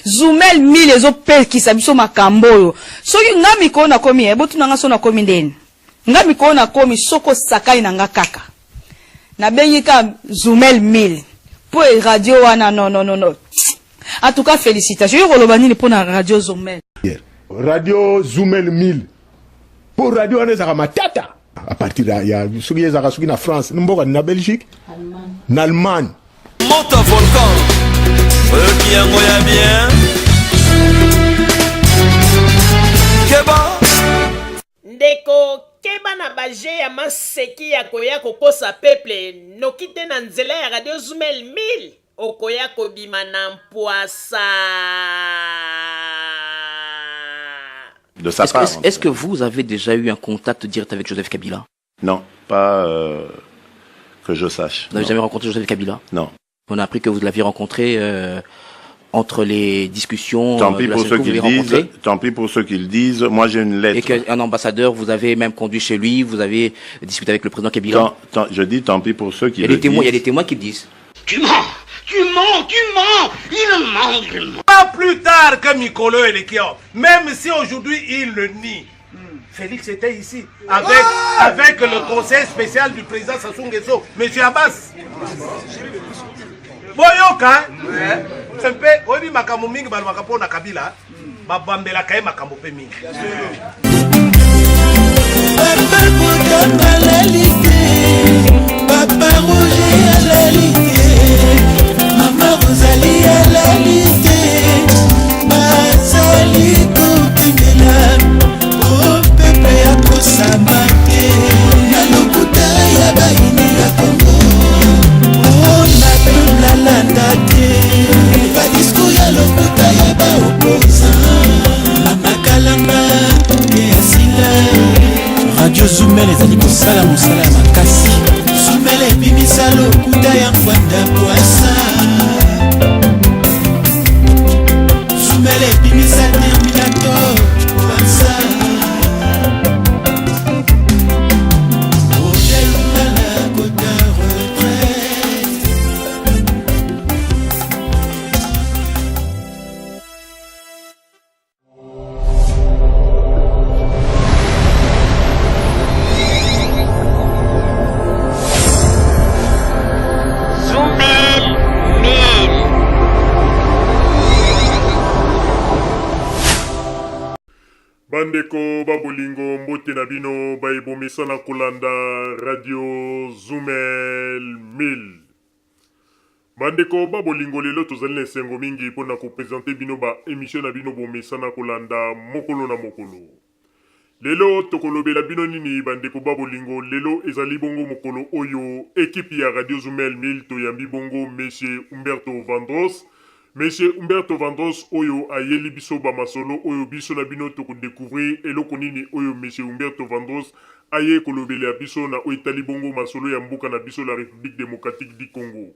Zumel 1000 ezopekisa biso makambo oyo. Soki nga mikolo nakomi, eh, botuna nga so nakomi ndeni. Nga mikolo nakomi soki osakani na nga kaka. Nabengi ka Zumel 1000. Po e radio wana non non non non. En tout cas félicitations. Yo koloba nini pona radio Zumel? Radio Zumel 1000. Po radio wana ezaka matata. À partir ya, ya soki ezaka soki na France, mboka na Belgique, na Allemagne. Moto volcan oyoki yango ya bien keba. Ndeko keba na ba jeux ya maseki ya koya kokosa peuple noki te na nzela ya radio zumel 1000 okoya kobima na mpuasa. De sa Est-ce part, est-ce, est-ce que vous avez déjà eu un contact direct avec Joseph Kabila? Non, pas euh, que je sache. Vous n'avez jamais rencontré Joseph Kabila? Non. On a appris que vous l'aviez rencontré euh, entre les discussions. Tant pis pour ceux qui le disent. Tant pis pour ceux qui le disent. Moi, j'ai une lettre. Et qu'un ambassadeur, vous avez même conduit chez lui, vous avez discuté avec le président Kabila. Tant, tant, je dis tant pis pour ceux qui il y a le des témoins, disent. Il y a des témoins qui le disent. Tu mens, tu mens, tu mens, il ment, il ment. Pas plus tard que Mikolo Elekio, même si aujourd'hui il le nie. Félix était ici avec, ouais avec le conseil spécial du président Sassou Nguesso, M. Abbas. Boyoka, mpe oyebi makambo mingi balobaka mpo na Kabila, babambelaka ye makambo mpe mingi. Papa Botamba alali te, Papa Roger alali te, Mama Rosalie alali te, bazali kokengela o pepe akosama te na lokuta ya bayini ya Kongo o na peuple alanda te badiscours ya lokuta ya baopposant. Mama Kalanga ye asila. Radio Zumel ezali kosala mosala ya makasi. Zumel ebimisa lokuta ya Ngbanda Bwasa. Zumel ebimisa Terminator Bwasa. Roger Lungala kota retraite. Zumel 1000. Bandeko ba bolingo mbote na bino baye bomesana kolanda radio Zumel 1000. Bandeko ba bolingo lelo tozali na esengo mingi pona ko presenter bino ba emission na bino bomesana kolanda mokolo na mokolo. Lelo tokolobela bino nini bandeko ba bolingo lelo ezali bongo mokolo oyo equipe ya Radio Zumel 1000 toyambi bongo Monsieur Humberto Vandros. Monsieur Humberto Vandros oyo ayeli biso ba masolo oyo biso na bino toko decouvrir eloko nini oyo Monsieur Humberto Vandros aye kolobela biso na oyo etali bongo masolo ya mboka na biso la Republique democratique du Congo.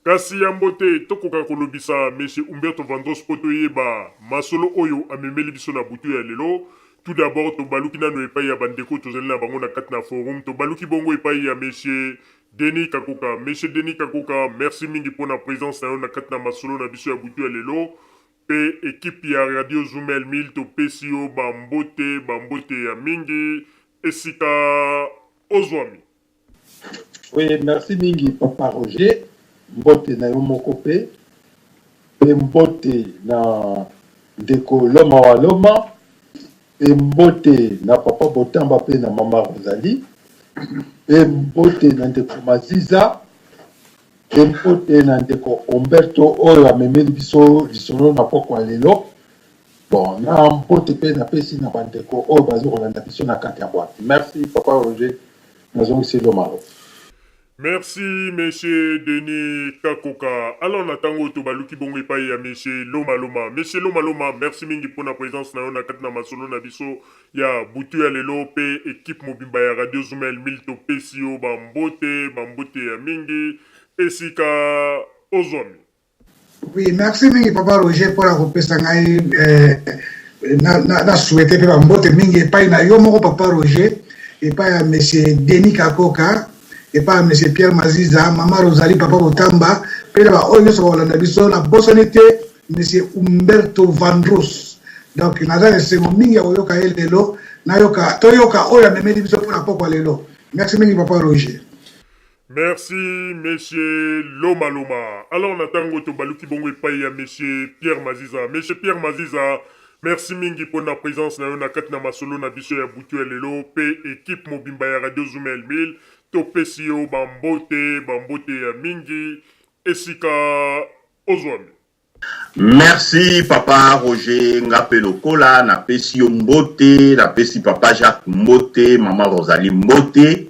Kasi yambo te tokoka kolobisa Monsieur Humberto Vandros mpo toyeba masolo oyo amemeli biso na butu ya lelo, tout d'abord tobaluki nanu epayi ya bandeko tozali na bango na kati na forum, tobaluki bongo epayi ya Monsieur Denis Kakoka. Monsieur Denis Kakoka, merci mingi mpo na presence na yo na kati na masolo na biso ya butu ya lelo. Pe equipe ya Radio Zumel 1000 topesi yo ba mbote, ba mbote ya mingi esika ozwami. Oui, merci mingi papa Roger, mbote na yo moko pe, pe mbote na ndeko Loma wa Loma, pe mbote na papa Botamba pe na mama Rosalie, pe mbote na ndeko Maziza, pe mbote na ndeko Humberto oyo amemeli biso lisolo na pokwa lelo. Bon, na mbote pe napesi na bandeko oyo bazo kolanda biso na kati ya boîte. Merci papa Roger, nazongiseli yo maloba. Merci monsieur Denis Kakoka. Alors na tango oyo tobaluki bongo epai ya monsieur Loma Loma. Monsieur Loma Loma, merci mingi pona presence na yo na kati na masolo na biso ya butu ya lelo pe equipe mobimba ya Radio Zumel 1000 topesi yo ba mbote, ba mbote ya mingi esika ozwami. Oui, merci mingi papa Roger mpo na kopesa ngai eh, na, na, na souhaite mpe bambote mingi epai na yo moko papa Roger, epai ya monsieur Denis Kakoka, epai ya monsieur Pierre Maziza, mama Rosalie, papa Botamba mpe na baoyo nyonso bakolanda biso. Nabosani te Monsieur Humberto Vandros. Donc naza na esengo mingi ya koyoka ye lelo, nayoka toyoka oyo amemeli biso mpo na pokwa lelo. Merci mingi papa Roger. Merci monsieur Loma Loma. Alors na tango tobaluki bongo epai ya monsieur Pierre Maziza. Monsieur Pierre Maziza, merci mingi pona presence na yo na kati na masolo na biso ya butu ya lelo pe equipe mobimba ya Radio Zoom El 1000 topesi yo ba mbote, ba mbote ya mingi esika ozwami. Merci papa Roger nga pe lokola na pesi yo mbote na pesi papa Jacques mbote maman Rosalie mbote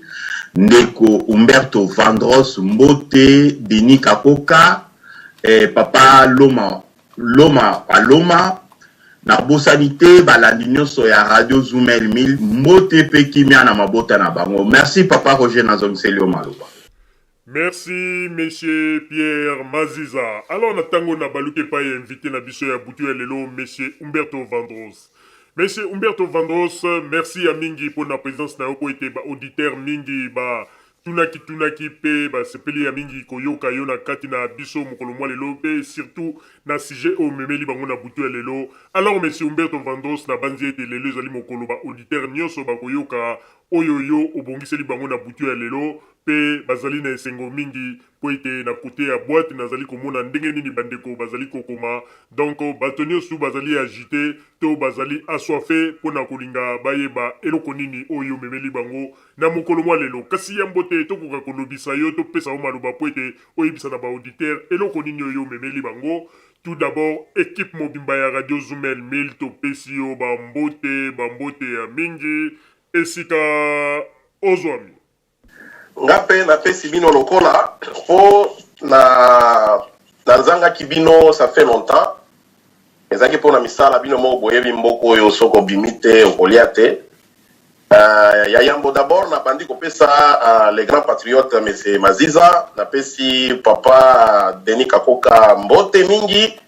ndeko Humberto Vandros mbote Denis Kakoka eh, papa Loma Loma Paloma nabosani te balandi nyonso ya radio Zumel 1000 mbote pe kimia na mabota na bango merci papa Roger nazongiseli yo maloba. Merci monsieur Pierre Maziza. Alors na tango na baluki epai ya invité na biso ya butu ya lelo monsieur Humberto Vandros. Monsieur Humberto Vandros, merci ya mingi mpo na présence na yo mpo ete ba auditeurs mingi ba tunaki tunaki mpe basepeli ya mingi koyoka yo na kati na biso mokolo mwa lelo mpe surtout na sujet oyo omemeli bango na butu ya lelo. Alors monsieur Humberto Vandros, nabanzi ete lelo ezali mokolo ba auditeurs nyonso bakoyoka oyo yo obongiseli bango na butu ya lelo Pe bazali na esengo mingi po ete na cote ya boite nazali komona ndenge nini ba ndeko bazali kokoma donc bato niosu bazali agite to bazali assoiffe pona kolinga bayeba eloko nini oyo omemeli bango na mokolo mwa lelo. Kasi yambo te tokoka kolobisa yo topesa yo maloba po ete oyebisa na ba auditeurs eloko nini oyo omemeli bango. Tout d'abord equipe mobimba ya radio Zumel 1000 topesi yo ba mbote ba mbote ya mingi esika ozwami. Nga pe na pesi bino lokola po na nazangaki bino ça fait longtemps ezalaki pona misala bino moko boyebi mboka oyo soki obimi te okolia te uh, ya yambo d'abord nabandi kopesa uh, le grand patriote monsieur Maziza napesi papa Denis Kakoka mbote mingi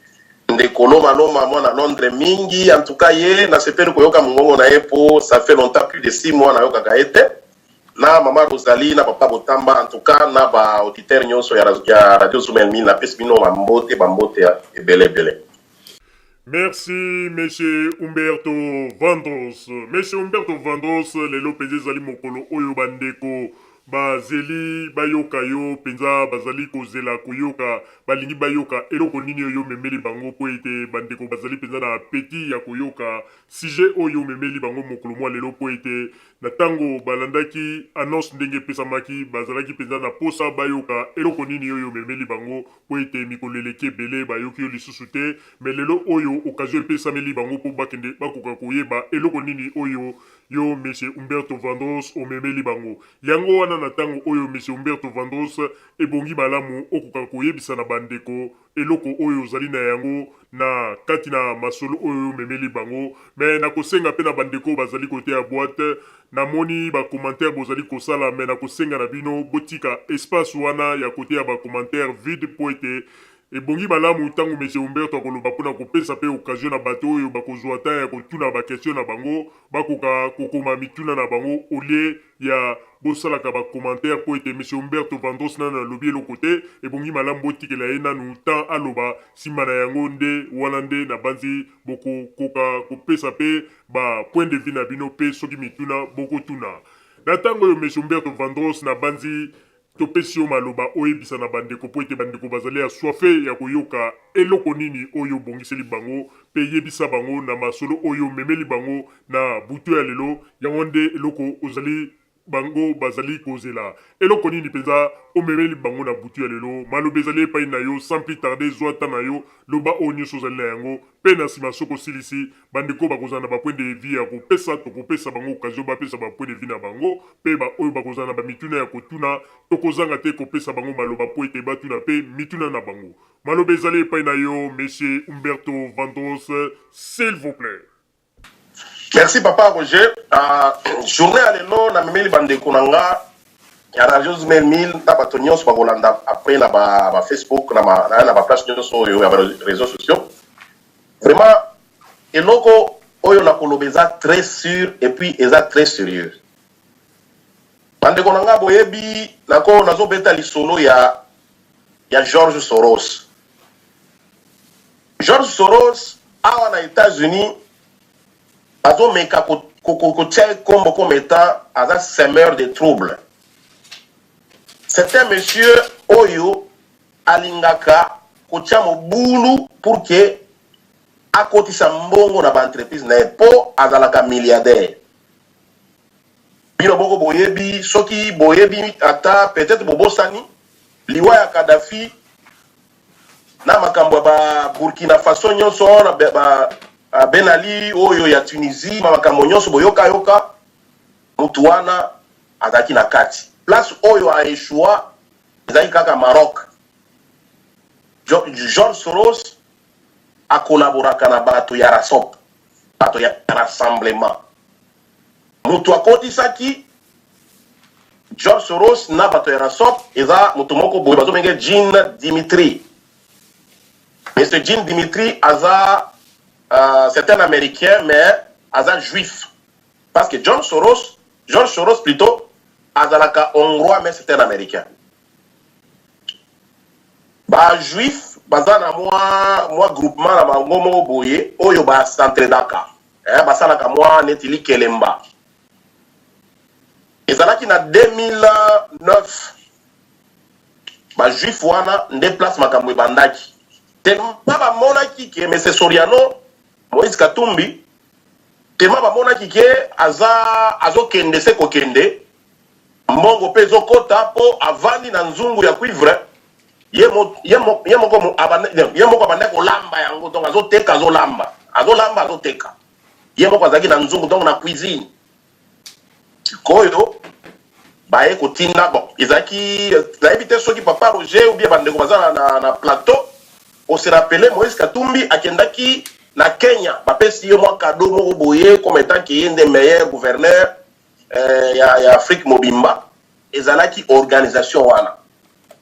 ndeko Loma Loma mwana Londres mingi en tout cas ye nasepeli koyoka mongongo na ye po ça fait longtemps plus de 6 mois nayokaka ye te na mama Rosalie na papa Botamba en tout cas na ba auditeurs nyonso ya, ya radio Zoom Elmi napesi bino bambote bambote ya ebele ebele. Merci monsieur Humberto Vandros. Monsieur Humberto Vandros, lelo mpenza ezali mokolo oyo bandeko bazeli bayoka yo mpenza, bazali kozela koyoka, balingi bayoka eloko nini oyo omemeli bango mpo ete bandeko bazali mpenza na apeti ya koyoka sujet oyo omemeli bango mokolo mwa lelo mpo ete Na tango balandaki annonce ndenge epesamaki, bazalaki penza na posa bayoka eloko nini oyo omemeli bango po ete mikolo eleki ebele bayoki yo lisusu te, mais lelo oyo occasion epesameli bango po bakende bakoka koyeba eloko nini oyo yo Monsieur Humberto Vandros omemeli bango. Yango wana na tango oyo Monsieur Humberto Vandros ebongi malamu okoka koyebisa na ba ndeko eloko oyo ozali na yango na kati na masolo oyo omemeli bango. Mais nakosenga pe na bandeko oyo bazali kote ya boite, namoni ba commentaires bozali kosala mais nakosenga na bino botika espace wana ya kote ya ba commentaires vide po ete ebongi malamu tango Monsieur Humberto akoloba pona kopesa pe occasion na bato oyo bakozua temps ya kotuna ba questions na bango bakoka kokoma mituna na bango au lieu ya bosalaka ba commentaires po ete monsieur Humberto Vandros nanu alobi eloko te, ebongi malamu botikela ye nanu temps aloba, sima na yango nde wana nde nabanzi bokokoka kopesa pe ba points de vue na bino pe soki mituna bokotuna. Na tango oyo monsieur Humberto Vandros nabanzi Topesi yo maloba oyebisa na bandeko mpo ete bandeko bazali assoiffe ya koyoka eloko nini oyo obongiseli bango, mpe yebisa bango na masolo oyo omemeli bango na butu ya lelo, yango nde eloko ozali bango bazali kozela. Eloko nini mpenza omemeli bango na butu ya lelo? Maloba ezali epai na yo, sans plus tarder, zwa temps na yo, loba oyo nionso ozali na yango, mpe na sima soki osilisi, Bandeko bakozala na ba points de vue ya kopesa, tokopesa bango occasion bapesa ba points de vue na bango, mpe ba oyo bakozala na ba mituna ya kotuna, tokozanga te kopesa bango maloba mpo ete batuna mpe mituna na bango. Maloba ezali epai na yo, Monsieur Humberto Vandros, s'il vous plait. Merci papa Roger. Uh, journée ya lelo namemeli bandeko na nga ya radio Zumel 1000 na bato nyonso bakolanda après na ba, ba Facebook na ba, na, na ba place nyonso oyo ya ba réseaux sociaux. Vraiment eloko oyo nakoloba eza très sur et puis eza très serieux. Bandeko na nga boyebi nako nazobeta lisolo ya ya George Soros. George Soros awa na Etats-Unis bazomeka kotia ye kombo comme étant aza semeur de trouble. C'est un monsieur oyo alingaka kotia mobulu pour que akotisa mbongo na ba entreprise na ye po azalaka milliardaire. Bino moko boyebi, soki boyebi ata peut-être bobosani liwa ya Kadhafi na makambo ya ba Burkina Faso nyonso na ba Ben Ali oyo ya Tunisie, ma makambo nyonso boyoka yoka, mutu wana azalaki na kati. Place oyo a echoua ezalaki kaka Maroc. George Soros a collaboraka na bato ya Rasop, bato ya rassemblement. Mutu akotisaki George Soros na bato ya Rasop eza mutu moko boye bazobenge Jean Dimitri. Monsieur Jean Dimitri aza uh, c'est un américain mais aza juif. Parce que John Soros, George Soros plutôt azalaka hongrois mais c'est un américain. Ba juif baza na mwa mwa groupement na bango moko boye oyo ba s'entraidaka. Eh, basalaka mwa neti likelemba. Ezalaki na 2009 ba juif wana nde place makambo ebandaki. Tellement bamonaki ke Monsieur Soriano Moïse Katumbi, tellement bamonaki ke aza azokende se kokende, mbongo pe ezokota po avandi na nzungu ya cuivre, ye, mo, ye, mo, ye moko ye moko abandaki kolamba yango, donc azoteka azolamba, azolamba azoteka, ye moko azalaki na nzungu donc na cuisine. Sikoyo baye kotinda, bon ezalaki nayebi te soki papa Roger ou bien bandeko baza na, na, na plateau ose rappeler Moïse Katumbi akendaki na Kenya, bapesi ye mwa cadeau moko boye comme étant que ye nde meilleur gouverneur eh, ya, ya Afrique mobimba. Ezalaki organisation wana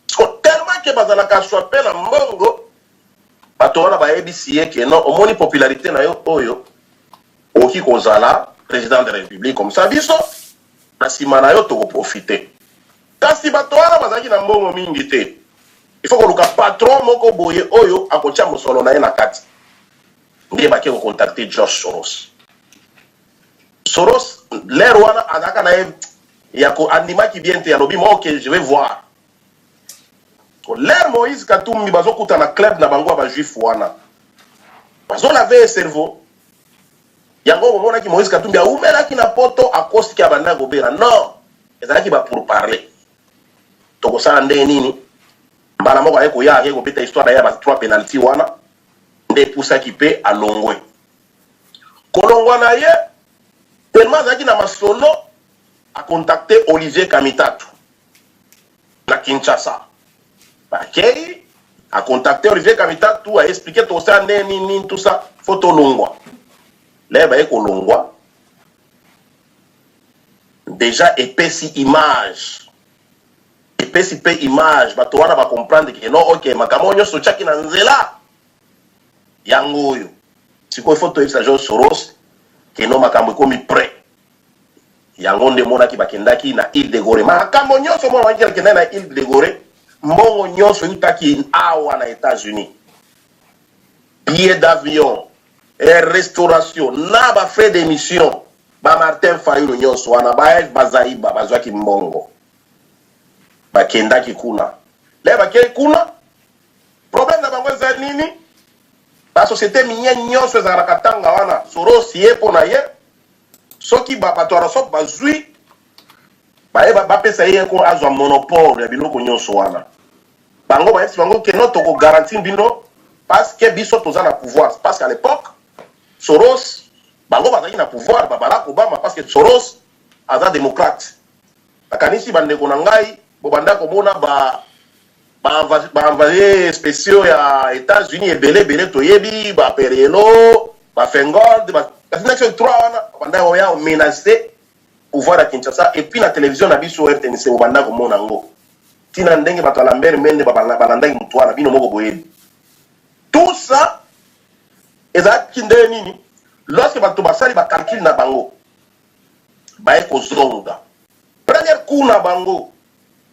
siko tellement ke bazalaka aswape na mbongo, bato wana bayebisi ye ke non, omoni popularité na yo oyo, okoki kozala président de la république comme ça biso na nsima na yo tokoprofite. Kasi bato wana bazalaki na mbongo mingi te, il faut koluka patron moko boye oyo akotia mosolo na ye na kati. Nde bake kocontacte George Soros. Soros l'heure wana azalaka na ye ya ko andimaki bien te, alobi mo ok, je vais voir. L'heure Moïse Katumbi bazokuta na club na bango ya ba juif wana, bazolave ye cerveau. Yango bomonaki Moïse Katumbi awumelaki na poto, akosiki abanda kobela. Non, ezalaki ba pourparler, tokosala ndenge nini. Mbala moko aye koya, ake kobeta histoire na ye ya ba 3 penalty wana, nde epusaki pe alongwe. Kolongwa na ye, tellement azalaki na masolo, a contacte Olivier Kamitatu na Kinshasa. Bakei, a contacte Olivier Kamitatu, a explique tokosala ndenge nini nini, tout ça, faut tolongwa. Lere baye kolongwa, deja epesi image, epesi pe image, bato wana ba comprendre que non, ok, makambo oyo nyonso totiaki na nzela yango oyo. Sikoyo faut toyebisa George Soros que non, makambo ekomi prêt. Yango nde emonaki bakendaki na Ile de Gorée. Makambo nyonso mona bakendaki bakendaki na Ile de Gorée, mbongo nyonso eutaki awa na Etats-Unis. Billet d'avion, eh, restauration, na ba frais d'émission, ba Martin Fayulu nyonso wana, ba Eve Bazaiba bazwaki mbongo. Bakendaki kuna. Lè bakei kuna, problème na bango eza nini? Ba société minière nyonso ezalaka na Katanga wana, Soros ye mpo na ye, soki ba bato ya Rosop bazwi baye bapesa ye ko azwa monopole ya biloko nyonso wana. Bango bayebisi bango ke non, toko garantir bino parce que biso toza na pouvoir, parce qu'à l'époque Soros bango bazalaki na pouvoir ba Barack Obama, parce que Soros aza démocrate. Nakanisi bandeko na ngai bobanda komona ba ba envoyés spéciaux ya États-Unis ebele ebele, toyebi ba Perriello, ba Feingold, batindaki soki 3 wana babanda koya menacer pouvoir ya Kinshasa. Et puis na télévision na biso RTNC bobanda komona yango ntina ndenge bato ya Lambert Mende balandaki motu wana, bino moko boyebi tout ça ezalaki ndenge nini. Lorsque bato basali ba calcul na bango, baye kozonga, première coup na bango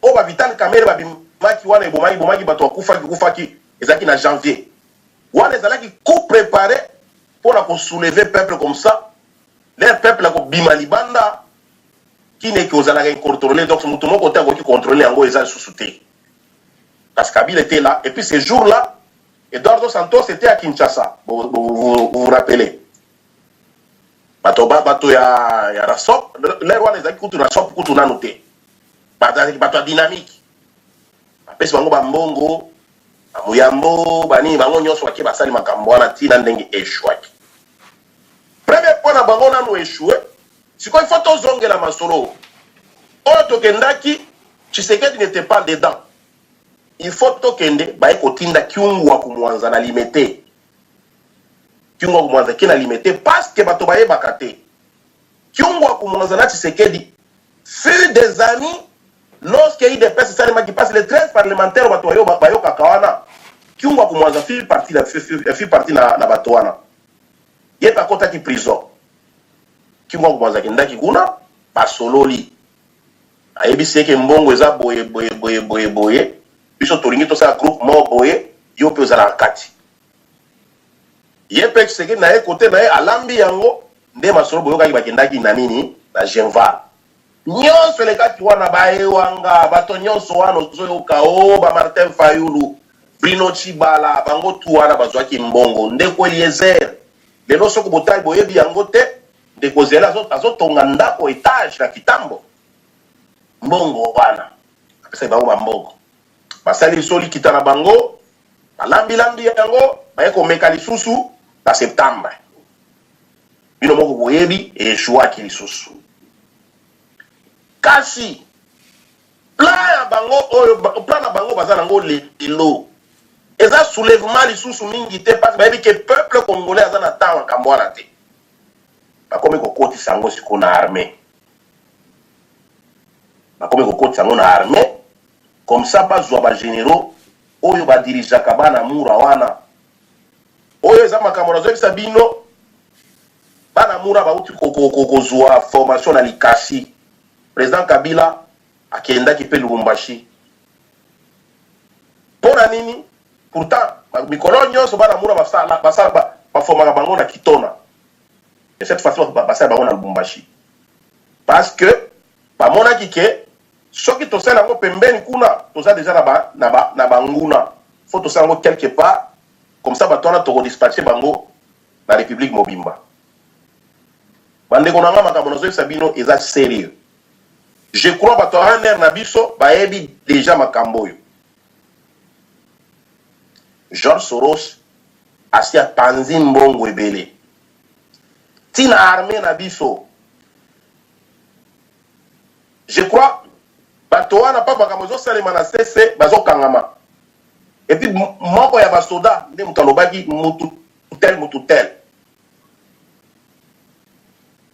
oyo ba Vital Kamerhe babimaki wana, ebomaki bomaki bato, bakufaki kufaki, ezalaki na janvier. Wana ezalaki coup prepare pona ko soulever peuple comme ça leur peuple ako bima libanda kin ekozalaka incontrole donc mutu moko te akoki controle yango eza lisusu te parce Kabila était là et puis ce jour là Eduardo Santos était à Kinshasa vous vous, vous, vous rappelez bato ba bato ya ya rasop leur wana ezalaki kutu rasop kutu nanu te bazalaki bato ya dynamique bapesi bango bambongo Muyambo banini bango nyonso bake basali makambo wana ti na ndenge echouaki. Premier point na bango nanu echoue, sikoyo il faut tozongela masolo oyo tokendaki, Tshisekedi n'etait pas dedans. Il faut tokende baye kotinda Kyungu wa Kumwanza na Limete. Kyungu wa Kumwanza ke na Limete parce que bato bayebaka te. Kyungu wa Kumwanza na Tshisekedi fut des amis Lorsque udps esalemaki pasi les 13 parlementaires bato bayo bayokaka wana Kyungu wa Kumwanza fit partie na fit partie na, na bato wana ye pe akotaki prison Kyungu wa Kumwanza akendaki kuna basololi ayebisi ye ke mbongo eza boye boye boye boye boye biso tolingi tosala groupe moko boye yo pe ozala na kati ye pe Tshisekedi na ye kote na ye alambi yango nde masolo boyokaki bakendaki na nini na Genval Nionso elekaki wana ba ewanga bato nionso wana ozoyoka oh ba Martin Fayulu, Bruno Tshibala bango tout wana bazuaki mbongo. Ndeko Eliezer lelo soki botali boyebi yango te ndeko Zela azo azotonga ndako etage na Kitambo mbongo wana apesaki bango ba mbongo basali biso likita na bango balambi lambi yango baye komeka lisusu na septembre. Bino moko boyebi e echouaki lisusu. Kasi plan ya bango oyo plan na bango baza nango lelo eza soulèvement lisusu mingi te parce bayebi ke peuple congolais aza na temps makambo wana te. Bakomi kokotisa yango sikoyo na armée. Bakomi kokotisa yango na armée comme ça bazwa ba généraux oyo ba dirigeaka bana mura wana. Oyo eza makambo nazoyebisa bino, bana mura bauti kozua formation na Likasi. President Kabila akendaki pe Lubumbashi. Pona nini? Pourtant mikolo nyonso bana mura basala basala baformaka bango na Kitona. Et cette fois-ci basala bango na Lubumbashi. Parce que bamonaki ke soki tosala yango pembeni kuna toza dejà na ba na ba na banguna. Faut tosala yango quelque part Comme ça bato wana toko dispatcher bango na republique mobimba. Ba ndeko na nga makambo nazoyebisa bino eza serieux. Je crois bato ya ANR na biso bayebi dejà makambo oyo. George Soros asi apanzi mbongo ebele ti na armee na biso. Je crois bato wana pa makambo ezosalema na sese bazokangama. Et puis moko ya ba soda nde moto alobaki mutu tel mutu tel.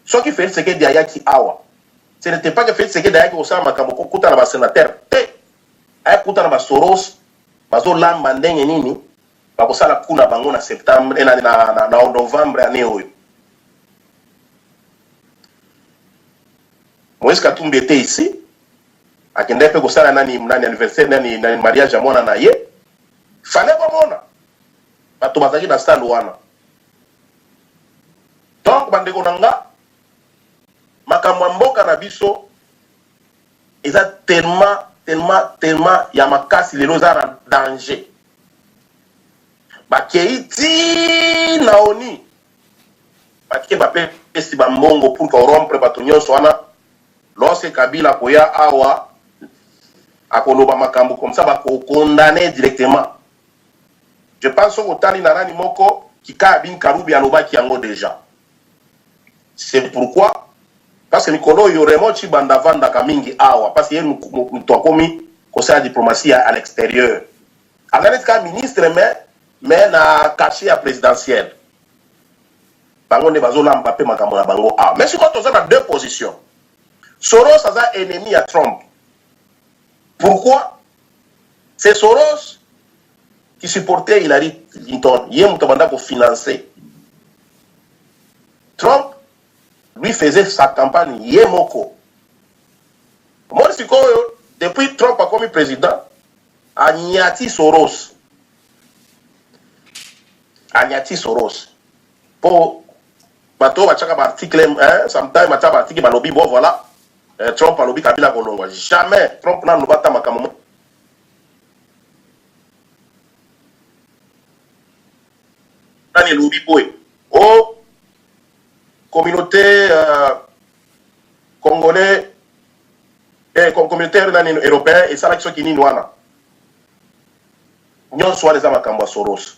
Soki Felix Tshisekedi ayaki awa, ce n'était pas que Felix Tshisekedi ayaki kosala makambo kokuta na ba senateurs te. Ayaki kokuta na ba Soros bazolamba ndenge nini bakosala coup na bango na septembre eh, na, na, na, na novembre année oyo. Moïse Katumbi était ici akendaki pe kosala nani nani anniversaire nani nani mariage ya mwana na ye fallait bomona bato bazalaki na salle wana donc bandeko na nga makambo ya mboka na biso eza tellement tellement tellement ya makasi lelo eza na danger bakei ti na oni bake bapesi bambongo pour korompre bato nyonso wana Lorsque Kabila akoya awa akoloba makambo comme ça bako condamner directement. Je pense soki otali na nani moko Kikaya bin Karubi alobaki yango dejà. C'est pourquoi parce que mikolo oyo Raymond Tshibanda avandaka mingi awa parce que ye mutu akomi kosala diplomatie à l'exterieur. Aza neti kaka ministre mais mais na cachet ya presidentielle. Bango nde bazo lamba pe makambo na bango awa. Mais sikoyo toza na deux positions. Soros aza ennemi ya Trump. Pourquoi? C'est Soros qui supportait Hillary Clinton. Ye moto abanda ko financer. Trump lui faisait sa campagne ye moko. Omoni sikoyo depuis Trump akomi president anyati Soros. Anyati Soros. Po bato oyo batiaka ba article hein, sometimes batia ba article balobi bon voilà eh, Trump alobi Kabila akolongwa. Jamais Trump nanu aloba ata makambo moko. Nani elobi boye o communauté euh, congolais eh, communautaire nani européen esalaki soki nini wana nyonso wana eza makambo ya Soros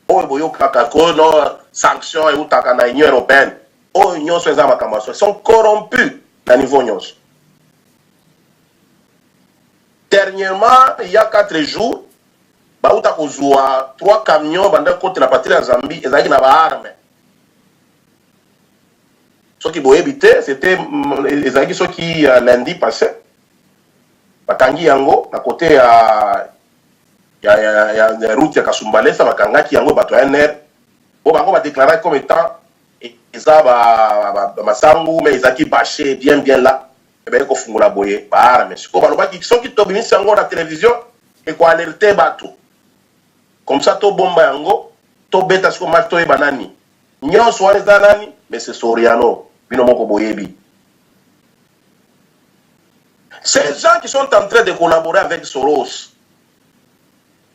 oyo boyokaka ko no sanction eutaka na Union européenne oyo nyonso eza makambo ya Soros sont corrompus na niveau nyonso. Dernièrement il y a 4 jours bauta kozua 3 camions banda kokotela partir ya Zambie ezalaki na ba armes soki boyebi te c'était ezalaki soki lundi passé bakangi yango na kote ya ya, ya, ya, ya route ya Kasumbalesa bakangaki yango bato ya NR bo bango badeklaraki comme étant eza ba, ba, ba masangu mais ezalaki bache bien bien là ebaki kofungola boye ba armes sikoyo balobaki soki tobimisi yango na television ekoalerte bato comme ça tobomba yango tobeta sikoyo match toyeba nani nyonso wana eza nani mais c'est Soriano bino moko boyebi. Ces gens qui sont en train de collaborer avec Soros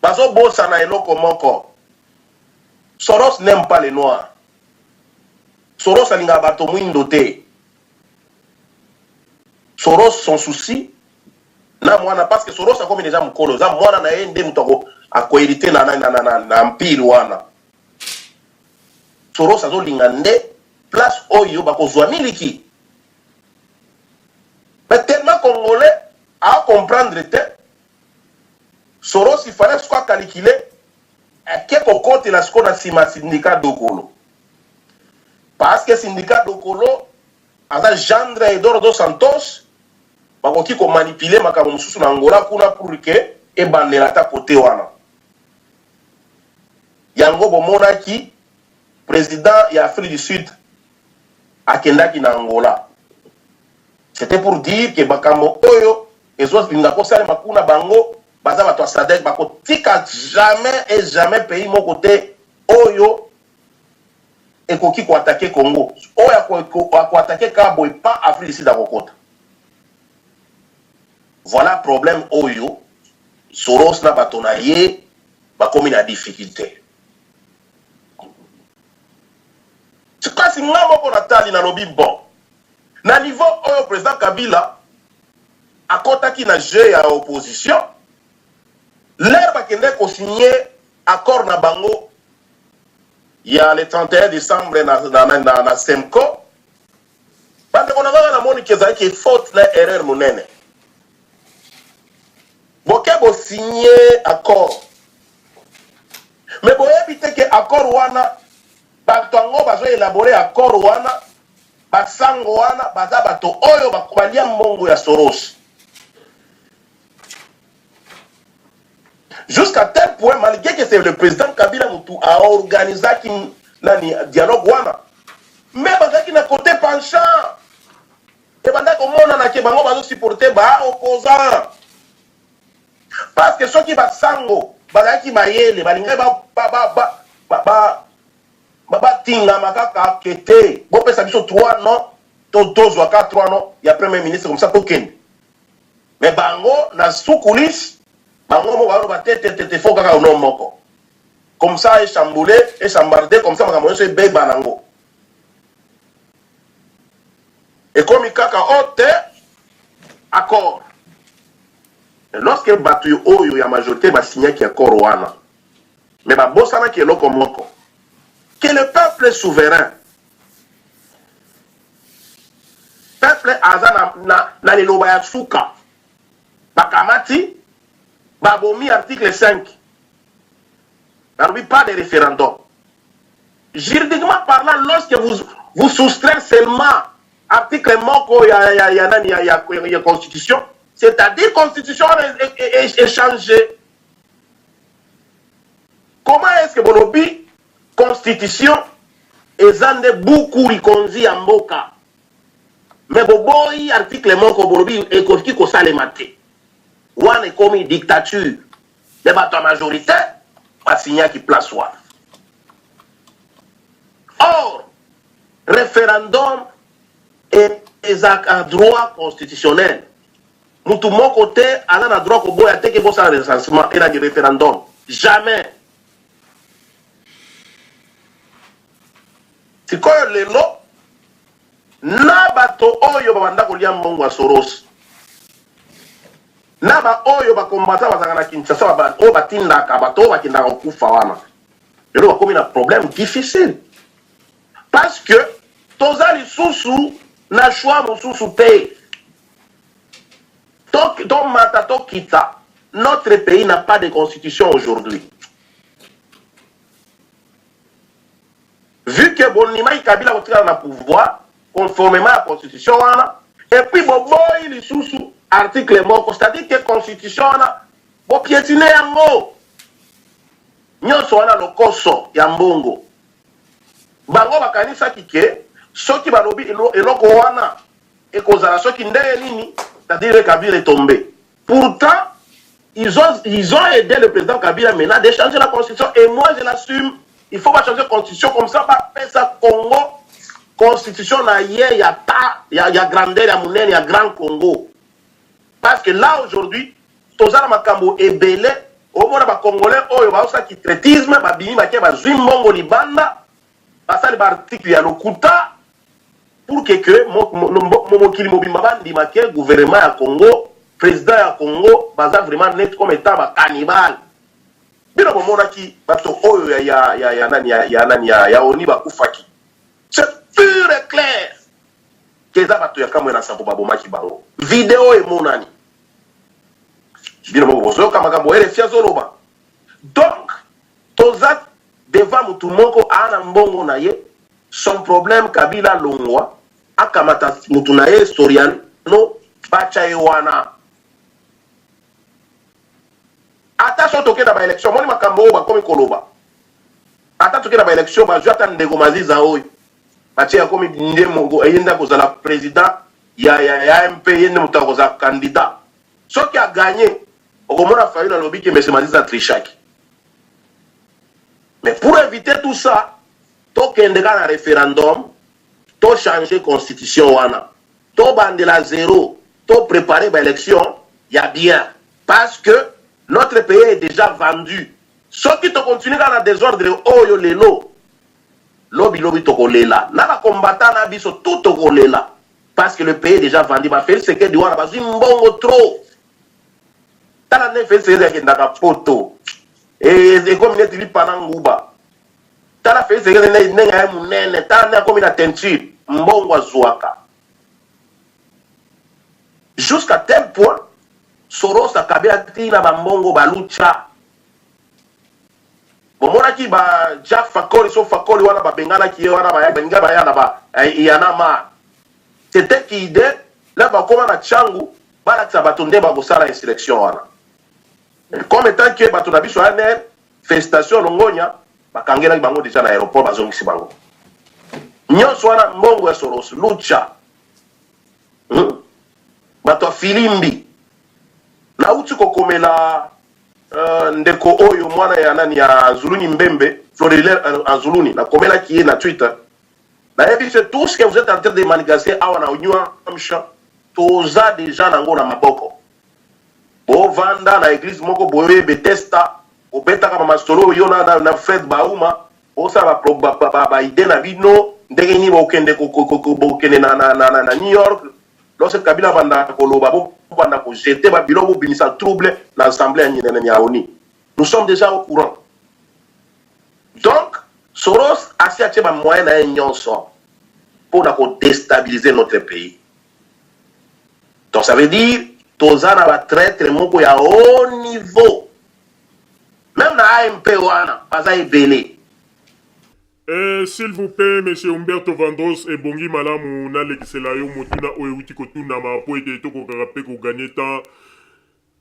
bazobosana eloko moko. Soros n'aime pas les noirs. Soros alingaka bato mwindo te. Soros son souci na mwana parce que Soros akomi deja mokolo eza mwana na ye nde moto akoherite na, na, na, na, na empire wana. Soros azolinga nde place oyo bakozwa miliki. Mais tellement congolais a comprendre te Soros il fallait sikoyo a calculer ake kokotela sikoyo na nsima Sindika Dokolo parce que Sindika Dokolo aza gendre ya Eduardo dos Santos bakoki komanipuler makambo mosusu na Angola kuna pour que ebandela ata kote wana. Yango bomonaki président ya Afrique du Sud akendaki na Angola, c'était pour dire que makambo oyo ezolinga kosalema kuna, bango baza bato ya SADC, bakotika jamais et jamais pays moko te oyo ekoki koattaquer Congo. Oyo akoattaquer kaka boye pa Afrique du Sud akokota. Voilà problème oyo Soros na bato na ye bakomi na difficulté. Kasi nga moko natali, nalobi bon, na niveau oyo président Kabila akɔtaki na jeu ya opposition, l'heure bakende kosigner accord na bango ya le 31 décembre na CENCO, bandeko na ngaka, namoni ke ezalaki faute na erreur monene. Boke bosigner accord, mais boyebi te ke accord wana, bato yango bazoélaborer accord wana, basango wana baza bato oyo balia mbongo ya Soros jusqu'à tel point, malgré que c'est le président Kabila mutu aorganisaki nani dialogue wana, mais bazalaki na côté penchant ebanda komonana ke bango bazosupporter baopposant, parce que soki basango bazalaki mayele, balingaki batingama kaka ke te, bopesa biso 3 non, tozwa ka 3 non ya premier ministre, comme ça tokende. Mais bango na sous coulisse, bango mo baloba te te te te, faut kaka nom moko, comme ça echamboule, echambarde, comme ça makambo nyonso ebeba nango ekomi kaka o te accord. Lorsque bato oyo ya majorité basignaki accord wana, mais babosanaki eloko moko, que le peuple est souverain. Peuple aza na liloba ya suka. Bakamati, babomi article 5, balobi pas de référendum. Juridiquement parlant, lorsque vous vous soustraire seulement article moko ya nani ya constitution, c'est-à-dire constitution wana échangé. Comment est-ce que bolobi constitution eza nde buku likonzi ya mboka, mais boboyi article moko, bolobi ekoki kosalema te? Wana ekomi dictature. Me bato ya majorité Ba signaki place wana. Or, referendum ezalaka droit constitutionnel. Mutu moko te aza na droit koboya te ke bosala recensement elandi referendum. Jamais. Sikoyo lelo na bato oyo babanda kolia mbongo ya Soros na ba oyo ba combattants bazalaka na Kinshasa ba oyo batindaka bato oyo bakendaka kokufa wana lelo bakomi na problème difficile parce que toza lisusu na choix mosusu te. Tomata tokita, notre pays n'a pas de constitution aujourd'hui. Vu que bondimaki Kabila akotikala na pouvoir conformement ya constitution wana et puis boboyi lisusu article moko, c'est-à-dire que constitution wana bo piétiner yango. Nionso wana lokoso ya mbongo. Bango bakanisaki que soki balobi eloko wana ekozala soki ndenge nini, c'est-à-dire que Kabila est tombe. Pourtant ils ont, ils ont aidé le président Kabila maintenant de changer la constitution et moi je l'assume. Il faut pas changer la constitution comme ça, ba pesa Congo constitution na ye ya ta ya, ya grandeur ya munene ya grand Congo. Parce que là aujourd'hui toza na makambo ebele omona ba congolais oyo baosala ki traitisme babimi bake bazwi mbongo libanda basali ba article ya lokuta pour que que mokili mobimba bandima que gouvernement ya Congo, president ya Congo baza vraiment net comme etant ba cannibales. Bino bomonaki bato oyo ya ya ya ya nani ya ya nani ya ya ONU bakufaki. C'est pur et clair que eza bato ya Kamwena Nsapu babomaki bango. Video emonani. Bino moko bozoyoka makambo RFI azoloba. Donc toza devant mutu moko aa na mbongo na ye Son problème Kabila alongwa akamata mutu na ye Soriano batia ye wana ata soki toke na ba election omoni makambo oyo bakomi koloba ata toke na ba election bazwi ata ndeko Maziza oyo batie akomi nde ye nde akozala president ya, ya, ya MP ye nde moto akozala candidat soki aganye okomona Fayulu alobi ke monsieur Maziza trichaki mais pour éviter tout ça Tokende kaka na referendum to changer constitution wana to bandela zero to preparer ba election ya bien parce que notre pays est dejà vendu soki to continuer kaka na desordre oyo lelo lobi lobi toko lela na ba combattants na biso tout toko lela parce que le pays est dejà vendu ba Felix Tshisekedi wana bazui mbongo trop tala ndenge Felix Tshisekedi akendaka poto ekomi neti lipa na nguba Tala Felix Tshisekedi ndenge aye munene, tala ndenge akomi na teinture, mbongo azuaka jusqu'à tel point Soros akabela ti na ba mbongo ba Lucha. Bomonaki ba Jack Fakoli so Fakoli wana babenganaki ye wana balinga baya na ba Y'en a marre. C'était qui idée là bakoma na Tshangu balakisa bato nde bakosala insurrection wana. Comme étant que bato na biso ya ANR Felicitations longonya bakangelaki bango dejà na aeroport bazongisi bango nyonso wana mbongo ya soros lucha hmm? bato ya filimbi nauti kokomela uh, ndeko oyo mwana ya nani ya zuluni mbembe florilaire euh, anzuluni nakomelaki ye na twitter nayebi se tout ce que vous êtes en train de manigaser awa na new hampshire toza deja nango na maboko Bo vanda na eglise moko boye Bethesda, bobetaka ba masolo yo na, na, na Fred Bauma, bosala ba, ba, ba, ba, ba idee na bino ndenge nini bokende bokende na, na, na, na, na New York lorsque Kabila banda koloba bobanda ko jeter ba biloko bobimisa trouble na assemblée ya, ya, ya ONU. Nous sommes déjà au courant. Donc Soros asi atie ba moyens na ye nyonso mpo na ko destabiliser notre pays. Donc ça veut dire toza na ba traitre moko ya haut niveau. Meme na AMP wana baza ebele. Eh, s'il vous plait, monsieur Humberto Vandros, ebongi malamu nalekisela yo motuna oyo ewuti kotunama mpo ete tokokaka mpe ko gagner temps.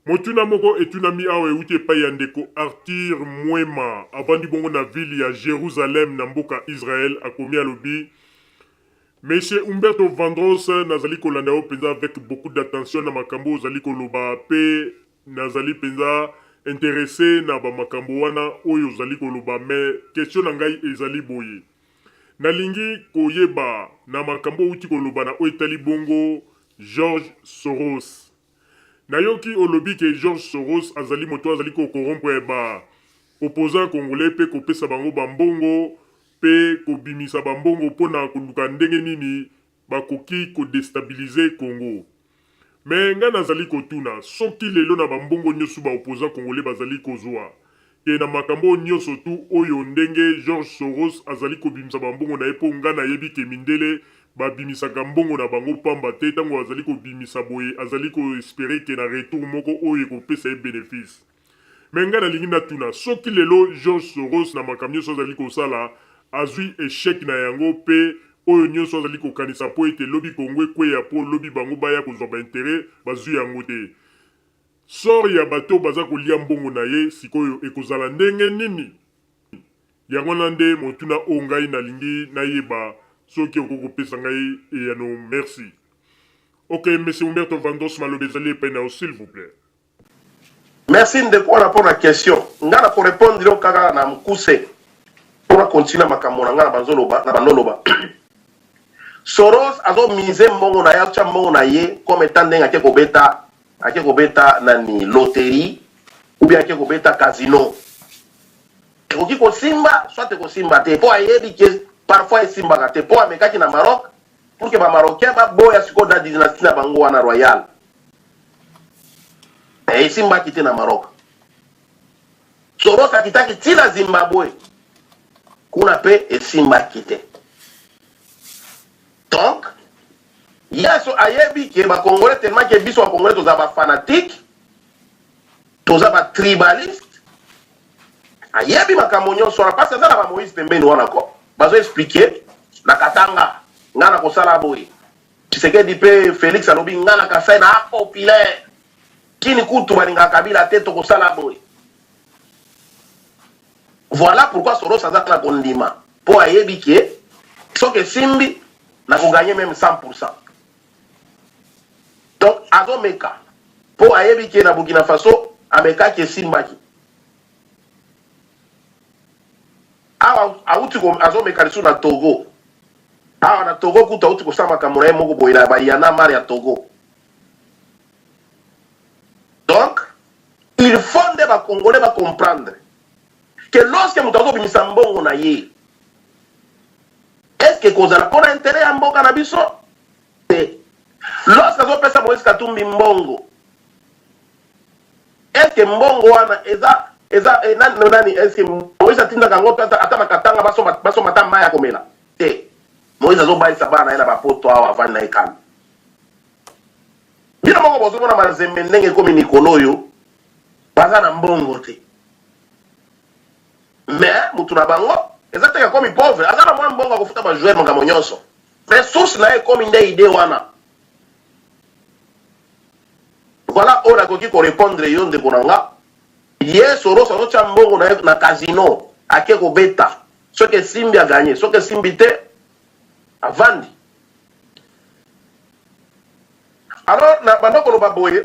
Motuna moko etunami awa ewuti epai ya ndeko Arthur Mwema, avandi bongo na ville ya Jerusalem na mboka Israël, akomi alobi, Monsieur Humberto Vandros, nazali kolanda yo penza avec beaucoup d'attention na makambo ozali koloba pe nazali penza interesse na ba makambo wana oyo ozali koloba mais question na ngai ezali boye nalingi koyeba na makambo owuti koloba na oyo etali bongo George Soros nayoki olobi ke George Soros azali moto azali ko corrompre ba opposants congolais pe kopesa bango ba mbongo pe kobimisa ba mbongo pona koluka ndenge nini bakoki ko destabiliser Congo. Mais nga nazali kotuna soki lelo na ba mbongo nioso ba opposants congolais bazali kozua ke na makambo oyo nioso tout oyo ndenge George Soros azali kobimisa ba mbongo na ye po nga nayebi ke mindele ba bimisaka mbongo na bango pamba te tango azali kobimisa boye azali ko esperer ke na retour moko oyo ekopesa ye benefice. Mais ngai nalingi natuna soki lelo George Soros na makambo nionso azali kosala azui echec na yango pe oyo nionso azali kokanisa po ete lobi Congo ekweya po lobi bango baya kozua ba interet bazui yango te sort ya bato oyo baza kolia mbongo na ye sikoyo ekozala ndenge nini? Yango wana nde motuna oyo ngai nalingi nayeba soki okoki kopesa ngai eyano merci. Ok monsieur Humberto Vandros maloba ezali epai na yo s'il vous plait. Merci ndeko wana pona question. Nga na ko repondre yo kaka na mukuse po na continuer makambo na nga na banzo loba na bando loba. Soros azo miser mbongo na ye azo tia mbongo na ye comme etant ndenge ake kobeta ake kobeta nani loterie ou bien ake kobeta casino. Ekoki kosimba soit ekosimba te po ayebi ke parfois esimbaka te po amekaki na Maroc pour que ba marocains baboya sikoyo na dynastie na bango wana royale. Mais esimbaki te na Maroc. Soros akitaki ti na Zimbabwe. Kuna pe esimbaki te. Donc, ye aso ayebi ke ba Congolais tellement ke biso ba Congolais toza ba fanatique, toza ba tribaliste. Ayebi makambo nyonso wana parce aza na ba Moïse pembeni wana ko. Bazo expliquer na Katanga nga na kosala boye. Tshisekedi pe Felix alobi nga na Kasai na populaire. Kin kutu balingaka Kabila te tokosala boye. Voilà pourquoi Soros aza na kondima po ayebi ke soki esimbi nako gagner meme 100%. Donc azomeka po ayebi ke na Burkina Faso amekaki esimbaki. Awa awuti ko azomeka lisusu na Togo. Awa na Togo kutu awuti kosala makambo na ye moko boye na ba Y'en a marre ya Togo. Donc il faut nde ba congolais ba comprendre que lorsque moto azobimisa mbongo na ye est ce que ekozala mpo na interet ya mboka na biso te? Lorsque azopesa Moïse Katumbi mbongo est ce que mbongo wana eza eza eh, nani, nani est ce que Moïse atindaka yango ata, ata na Katanga basomba basomba ata mai ya komela te? Moïse azobalisa bana na ye na bapoto awa avandi na ye calme. Bino moko bozomona Mazembe ndenge ekomi mikolo oyo baza na mbongo te. Mais mutu na bango eza te akomi pauvre, aza na mwa mbongo akofuta ba joueurs makambo nyonso. Mais source na ye ekomi nde idee wana. Voilà oyo nakoki ko répondre yo ndeko na nga. Ye Soros azotia mbongo na ye na casino ake kobeta. Soki esimbi a gagner, soki esimbi te avandi. Alors na banda koloba boye,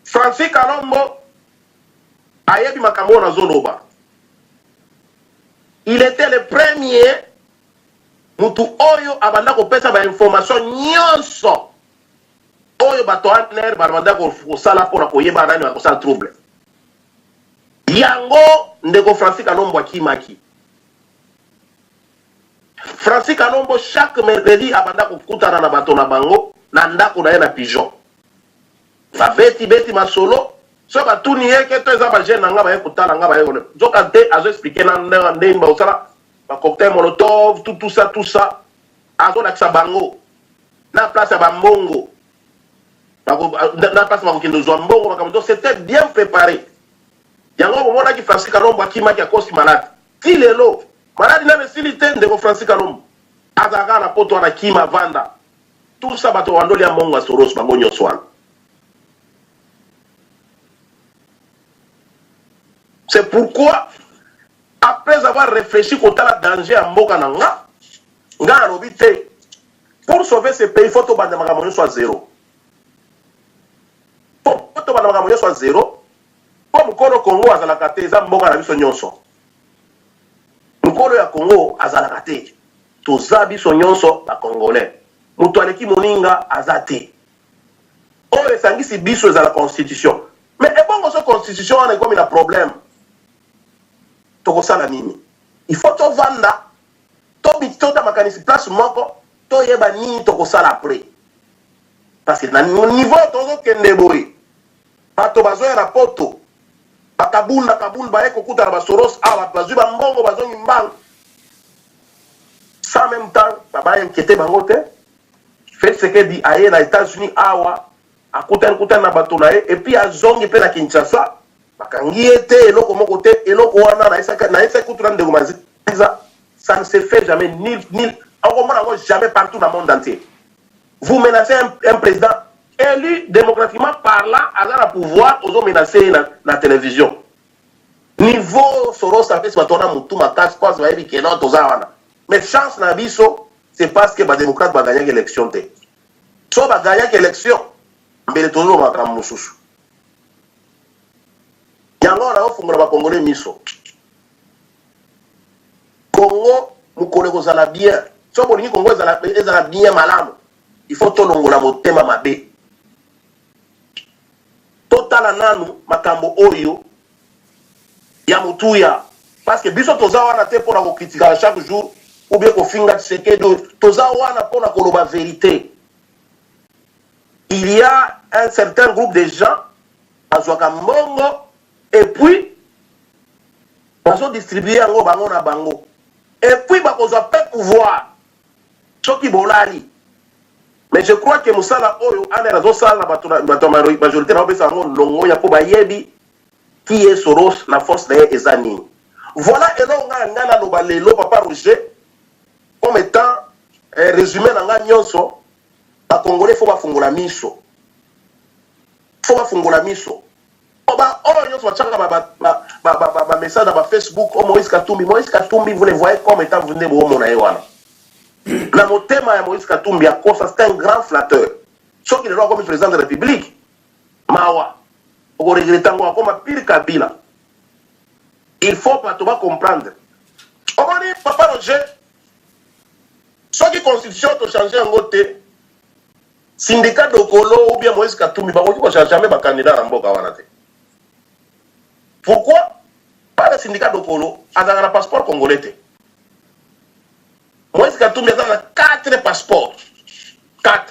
Francis Kalombo ayebi makambo oyo nazoloba. Il était le premier mutu oyo abanda kopesa ba information nyonso oyo bato ANR babanda kosala mpo na koyeba nani bakosala trouble. Yango ndeko Francis Kalombo akimaki. Francis Kalombo chaque mercredi abanda kokutana na bato na bango na ndako na ye na Pigeon. Babeti beti masolo, soki batuni ye ke to eza ba jeunes na nga baye kotala nga baye kone. Nzoka te azo expliquer na ndenge bakosala ba cocktail molotov tout tout ça tout ça azolakisa bango na place ya ba mbongo bako na place bakokende kozwa mbongo makambo donc c'était bien préparé. Yango bomonaki Francis Kalombo akimaki akosi malade ti lelo Maladi nanu esili te ndeko Francis Kalombo azala kaka na poto wana kima avanda tout ça bato babanda olia mbongo ya Soros bango nyoso wana c'est pourquoi après avoir réfléchi kotala danger ya mboka na nga nga nalobi te pour sauver ce pays faut tobanda makambo nyonso ya zero faut tobanda makambo nyonso ya zero. Po mukolo Congo azalaka te eza mboka na biso nionso. Mukolo ya Congo azalaka te. Toza biso nionso ba congolais. Mutu aleki moninga aza te. Oyo esangisi biso ezala constitution. Mais ebongo soki constitution wana ekomi na problème tokosala nini? Il faut tovanda totia makanisi place moko toyeba nini tokosala après. Parce que na niveau tozokende boye Bato bazoya na poto ba kabund na kabund baye kokutana ba soros awa bato bazui ba mbongo bazongi mbangu sans meme temps ba inquiete bango te. Felix Tshisekedi aye na Etats Unis awa akutani kutani na bato na ye et puis azongi pe na Kinshasa bakangi ye te eloko moko te eloko wana nayebisaki kutu na ndeko Maziza ça ne se fait jamais nul nul okomona yango jamais partout na monde entier. Vous menacez un, un président élu démocratiquement parlant, aza na pouvoir, ozo menacer ye na, na télévision. Niveau Soros apesi bato wana mutu makasi parce bayebi ke non toza wana. Mais chance na biso, c'est parce que ba démocrates ba gagnaki élection te. So ba gagnaki élection, mbele tozoloba makambo mosusu. Yango wana ofungola ba Congolais miso. Congo mokolo ekozala bien soki bolingi Congo ezala, ezala bien malamu il faut tolongola motema mabe totala nanu makambo oyo ya motuya parce que biso toza wana te mpona kokritikaka chaque jour ou bien kofinga Tshisekedi toza wana mpona koloba verite il y a un certain groupe de gens bazwaka mbongo et puis bazo distribuer yango bango na bango et puis bakozwa pe pouvoir soki bolali mais je crois que mosala oyo ANR azosala na bato bato ya majorité na bapesa yango longonya mpo bayebi qui est Soros na force na ye eza nini. Voilà eloko ngai ngai naloba lelo papa Roger comme étant eh, résumé na ngai nyonso ba congolais faut bafungola miso faut bafungola miso Ba oyo nyonso batiaka ba ba ba ba ba ba message na ba Facebook oh Moïse Katumbi Moïse Katumbi vous le voyez comme étant vous nde boomona ye wana na motema ya Moïse Katumbi akosa c'est un grand flatteur soki lelo akomi président de la République mawa okoregrete yango akoma pire Kabila il faut bato ba comprendre omoni papa Roger soki constitution to changer yango te Sindika Dokolo ou bien Moïse Katumbi bakoki kozala jamais ba candidat na mboka wana te. Pourquoi? Parce que Sindika Dokolo azalaka na passeport congolais te. Moïse Katumbi aza na 4 passeports. 4.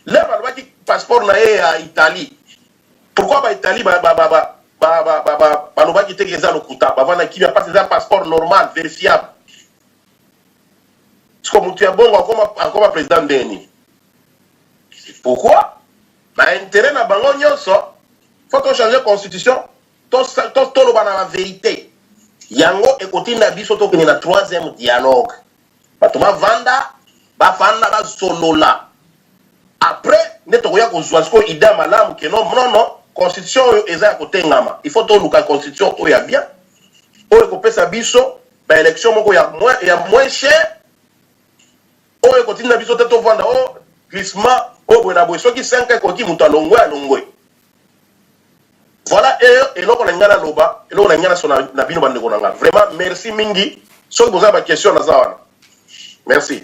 Lelo balobaki passeport na ye ya Italie. Pourquoi ba Italie ba ba ba ba ba ba ba ba balobaki te que eza lokuta, bavanda kimia parce que eza passeport normal, verifiable. Siko mutu ya bongo akoma akoma president ndenge nini? Pourquoi? Na intérêt na bango nyonso faut to changer constitution to to toloba na ba verite. Yango ekotinda biso tokende na troisième dialogue. Bato bavanda bafanda basolola après nde tokoya kozwa sikoyo idée ya malamu ke non non non constitution oyo eza ya kotengama il faut toluka constitution oyo ya bien oyo ekopesa biso ba election moko ya moins, ya moins cher oyo ekotinda biso te tovanda o oh, glissement oyo boye na boye soki 5 ekoki moto alongwe alongwe voilà e eloko na ngai naloba eloko na ngai nasona na bino bandeko na ngai vraiment merci mingi soki boza ba question naza wana merci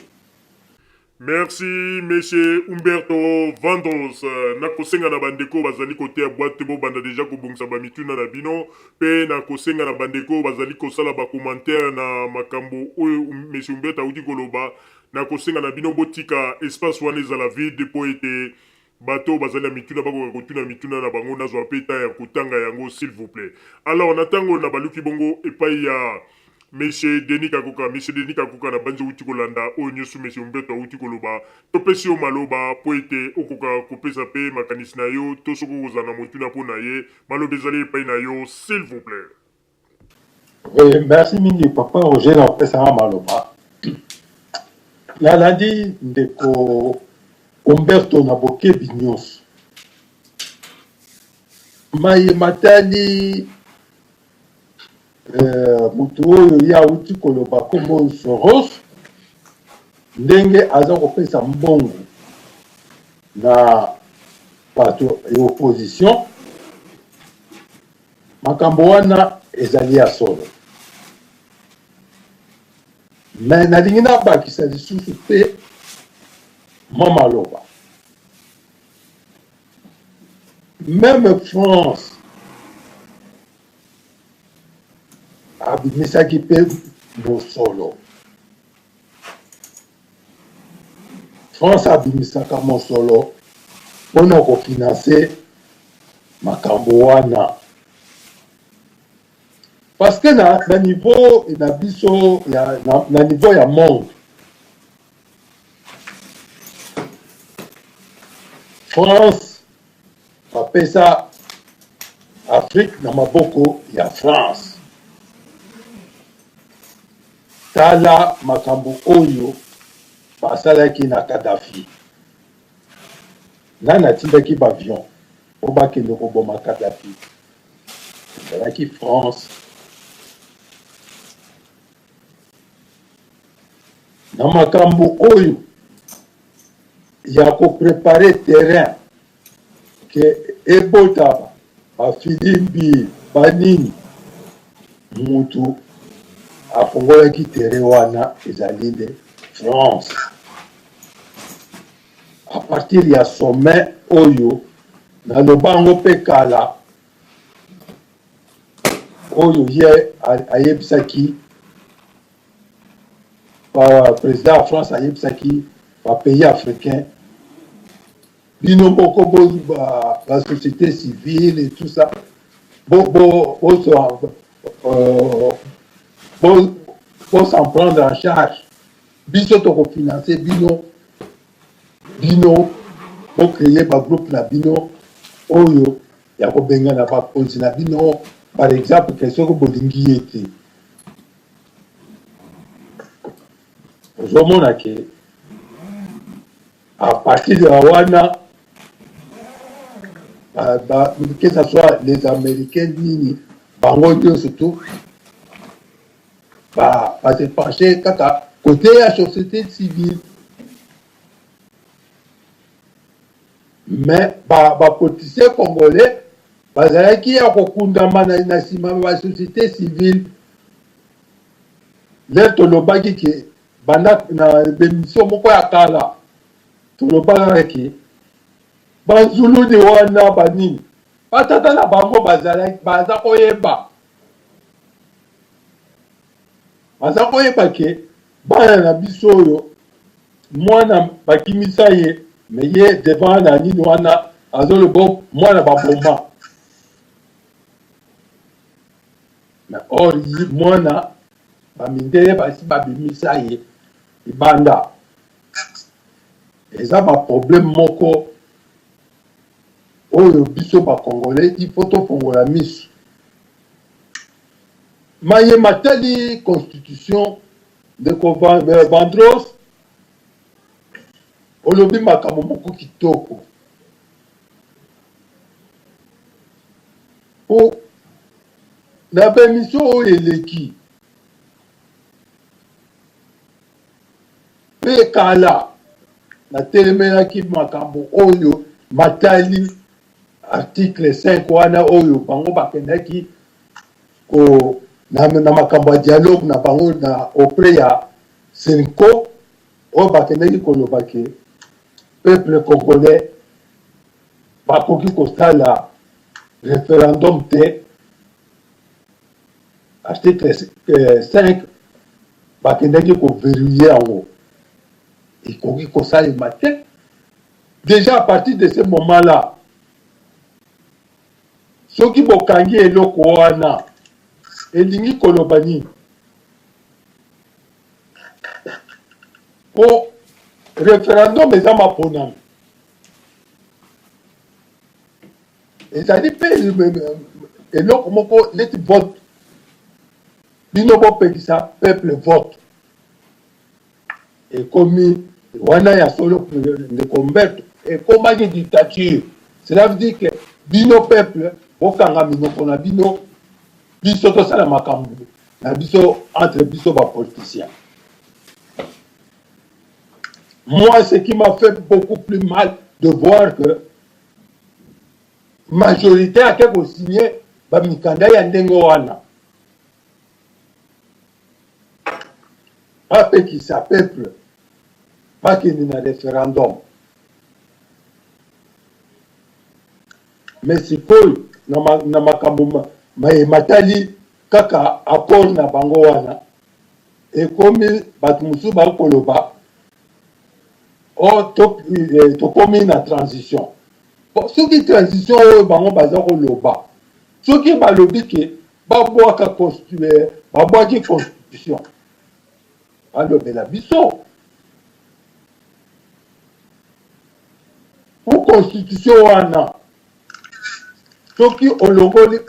Merci monsieur Humberto Vandros. Nakosenga na bandeko bazali koteya boite bobanda deja kobongisa ba mituna na bino pe nakosenga na bandeko bazali kosala ba commentaire na makambo oyo monsieur Humberto awuti koloba. Nakosenga na bino botika espace wana ezala vide po ete bato oyo bazali na mituna bakoka kotuna mituna na bango nazwa pe temps ya kotanga yango s'il vous plait. Alors na tango nabaluki bongo epai ya Monsieur Denis Kakoka, Monsieur Denis Kakoka na banzi owuti kolanda oyo nioso Monsieur Humberto awuti koloba. Topesi yo maloba po ete okoka kopesa pe makanisi na yo to soki okozala na motuna po na ye, maloba ezali epai na yo s'il vous plait. Oui, merci mingi papa Roger na kopesa nga maloba. Nalandi ndeko Humberto na bokebi nyonso. Maye matali eh, moto oyo ye awuti koloba nkombo Soros ndenge aza kopesa mbongo na bato ya opposition. Makambo wana ezali ya solo. Mais nalingi nabakisa lisusu mpe mwa maloba. Meme France abimisaki mpe mosolo. France abimisaka mosolo mpo na ko financer makambo wana. Parce que na, na niveau na biso ya, na, na niveau ya monde France bapesa Afrique na maboko ya France. Tala makambo oyo basalaki na Kadhafi. Nani atindaki ba avions po bakende koboma Kadhafi? Ezalaki France. Na makambo oyo ya ko preparer terrain ke ebota ba filimbi ba nini mutu afongolaki terrain wana ezali nde France à partir ya sommet oyo naloba yango mpe kala oyo ye ayebisaki ba president ya France ayebisaki ba pays africains bino moko bo ba, ba société civile et tout ça bo bo bo euh, bo, bo s'en prendre en charge biso toko financer bino bino bo créer ba groupe na bino oyo ya kobengana bakonzi na bino par exemple ke soki bolingi ye te ozomona ke à partir ya wana que ça soit les américains nini bango nyonso tout ba ba se pencher kaka côté ya société civile mais ba ba politiciens congolais bazalaki ya kokundama na, na nsima ba société civile lere tolobaki ke banda na emission moko ya kala tolobaka ke banzuluni wana banini batata na bango bazalaki baza koyeba baza koyeba ke bana na biso oyo mwana bakimisa ye me ye devant na nini wana azoloba mwana baboma me or mwana bamindele basi babimisa ye libanda eza ba problème moko oyo biso ba congolais il faut tofongola misu maye matali constitution ndeko euh, Vandros olobi makambo moko kitoko po na ba emission oyo eleki pe kala natelemelaki makambo oyo matali article 5 wana oyo bango bakendaki ko na, na makambo ya dialogue na bango na auprès ya Cenco oyo bakendaki koloba ke peuple congolais bakoki kosala referendum te article 5 bakendaki ko verrouiller yango ekoki kosalema te déjà à partir de ce moment là soki bokangi eloko wana elingi koloba nini po referendum eza maponami ezali mpe eloko moko neti vote bino bopekisa peuple vote ekomi wana ya solo ndeko Mberto ekomaki dictature cela veut dire que bino peuple bokanga minoko na bino biso tosala makambo na biso entre biso ba politiciens moi ce qui m'a fait beaucoup plus mal de voir que majorité ake ko signer. bamikanda ya ndenge wana bapekisa peuple bakende na referendum. Mais sikoyo na makambo maye matali kaka accord na bango wana, ekomi bato mosusu bakoloba o oh, eh, tokomi na transition. Bon, soki transition oyo bango baza koloba, soki balobi ke babwaka eh, babwaki constitution, balobela biso po constitution wana soki olongoli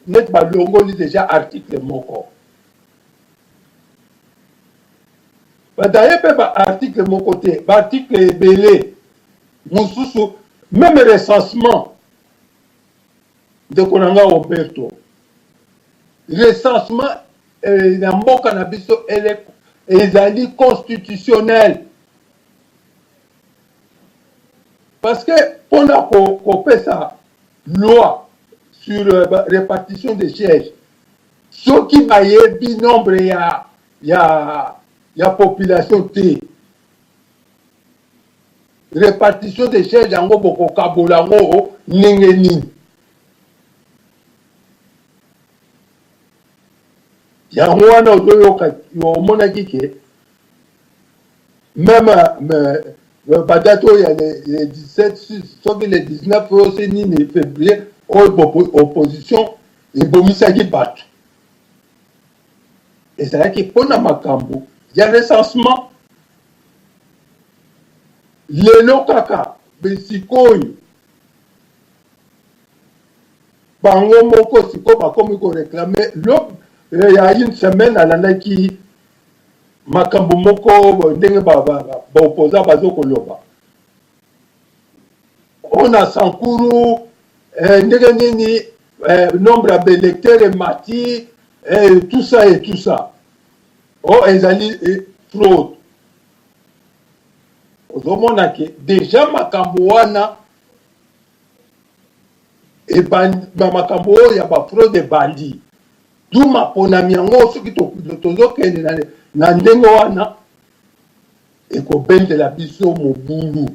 neti balongoli deja article moko badaye mpe ba article moko te, ba article ebele mosusu, meme recensement. Ndeko na nga Roberto, recensement eh, na mboka na biso ezali constitutionnel, parce que mpona kopesa loi sur euh, répartition des sièges, soki bayebi nombre ya ya ya population te, repartition des sièges yango bokokabola yango ndenge nini? Yango wana ozoyoka, omonaki ke meme badate oyo ya le 17 soki le 19 oyo se nini février oyo opposition ebomisaki bato, ezalaki mpo na makambo ya recensement. Lelo kaka sikoyo bango moko sikoyo bakomi koreklame. Eh, ya une semaine alandaki makambo moko ndenge baopposant bazo koloba ona Sankuru, eh, ndenge nini eh, nombre ya baélecteur emati, eh, tout ça et tout ça, o oh, ezali eh, fraude. Ozomona ke deja makambo wana ebandi, makambo oyo ya bafraude ebandi du maponami yango. Soki tozokende na, na ndenge wana, ekobendela biso mobulu.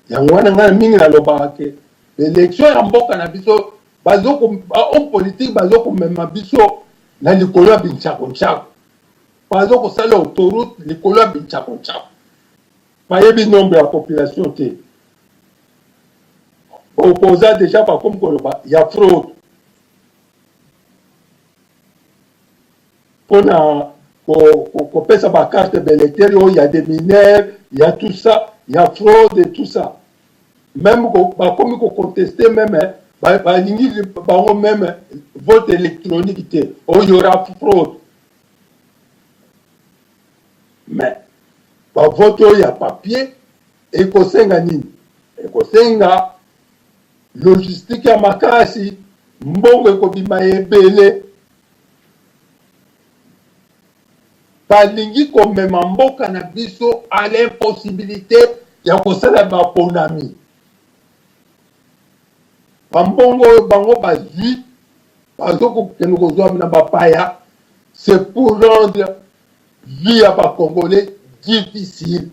Yango wana ngai mingi nalobaka ke élection ya mboka na biso, bahomme politique bazokomema biso na likolo ya bintshakonshako, bazokosala autoroute likolo ya bintshakonshako, bayebi nombre ya population te. Opposant déjà bakomi koloba ya fraude mpona kopesa bacarte baélecteur oyo ya des mineurs, ya tout ça, ya fraude et tout ça. Même bakomi koconteste, même balingi bango même vote électronique te, oyo y aura fraude. Mais bavote oyo ya papier ekosenga nini? Ekosenga logistique ya makasi, mbongo ekobima ebele. Balingi komema mboka na biso à l'impossibilité ya kosala maponami. Bambongo oyo bango bazwi, bazokokende kozwa na bapaya, c'est pour rendre vie ya bacongolais difficile,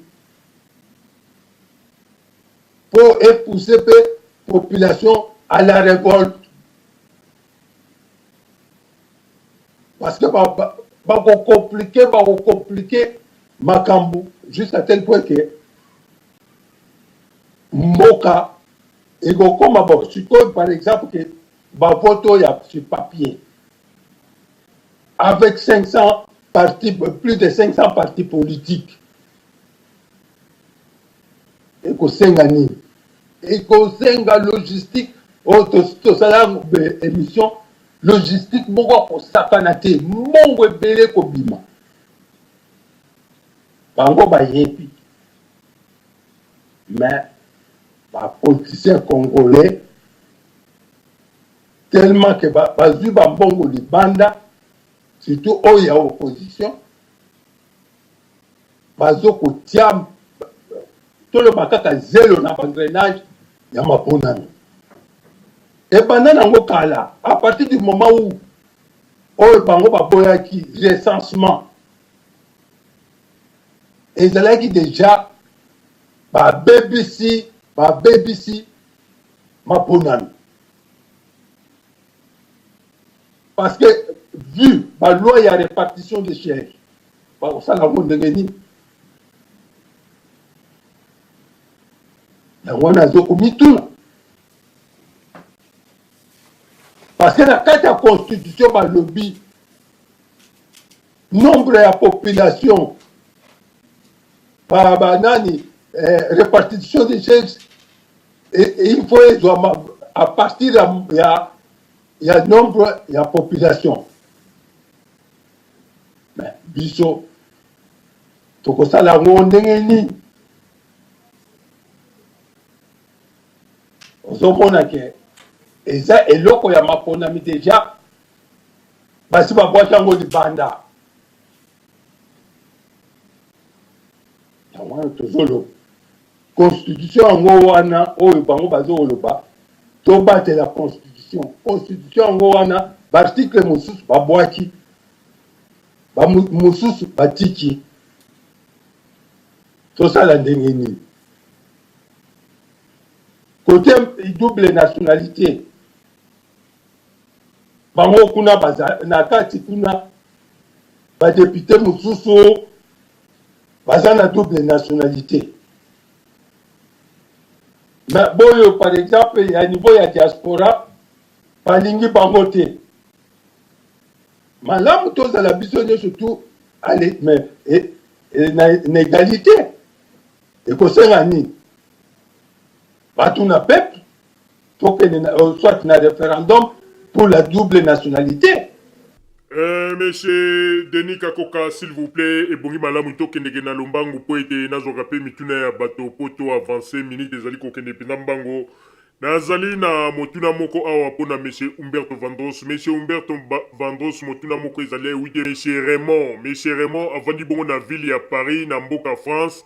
mpo epousse mpe population à la révolte, parce que bakokomplike bakokomplike makambo jusqu'à tel point que mboka ekokoma bon. Sikoyo par exemple ke bavote oyo ya sur papier avec 500 partis, plus de 500 partis politiques, ekosenga nini? Ekosenga logistique oyo tosala émission, logistique moko akosakana te, mbongo ebele ekobima. Bango bayebi, mais bapoliticien congolais, tellement ke bazwi bambongo libanda, surtout oyo ya opposition, bazokotia, toloba kaka zelo na baengrenage ya maponami. Ebanda nango kala à partir du moment où oyo bango baboyaki recensement ezalaki dejà babebisi babebisi maponami parce que vu ba loi ya repartition de siège bakosala yango ndenge nini yango wana azokomituna parce que na kati ya constitution balobi nombre ya population ba banani eh, répartition des sièges il faut ezwama à partir ya, ya, ya nombre ya population mais biso tokosala yango ndenge nini ozomona ke eza eloko ya maponami deja basi babwaki yango libanda yango wana tozoloba constitution yango wana oyo bango bazoloba tobatela constitution constitution yango wana baarticle mosusu babwaki mosusu batiki tosala ndenge nini Cote double nationalite bango kuna baza na kati kuna ba depute mosusu baza na double nationalite mais boyo par exemple ya niveau ya diaspora balingi bango te malamu tozala biso nyonso tu ale mais e, e, na, na égalité Ekosenga nini? Batuna peuple, tokende na, euh, soit na referendum pour la double nationalité. Euh, monsieur Denis Kakoka, s'il vous plaît, ebongi malamu tokendeke na lombangu mpo ete nazwaka mpe mituna ya bato mpo to avance minute ezali kokende mpenza mbango. Nazali na motuna moko awa mpo na monsieur Humberto Vandros. Monsieur Humberto Vandros, motuna moko ezali ewuti monsieur Raymond. Monsieur Raymond avandi bongo na ville ya Paris na mboka France.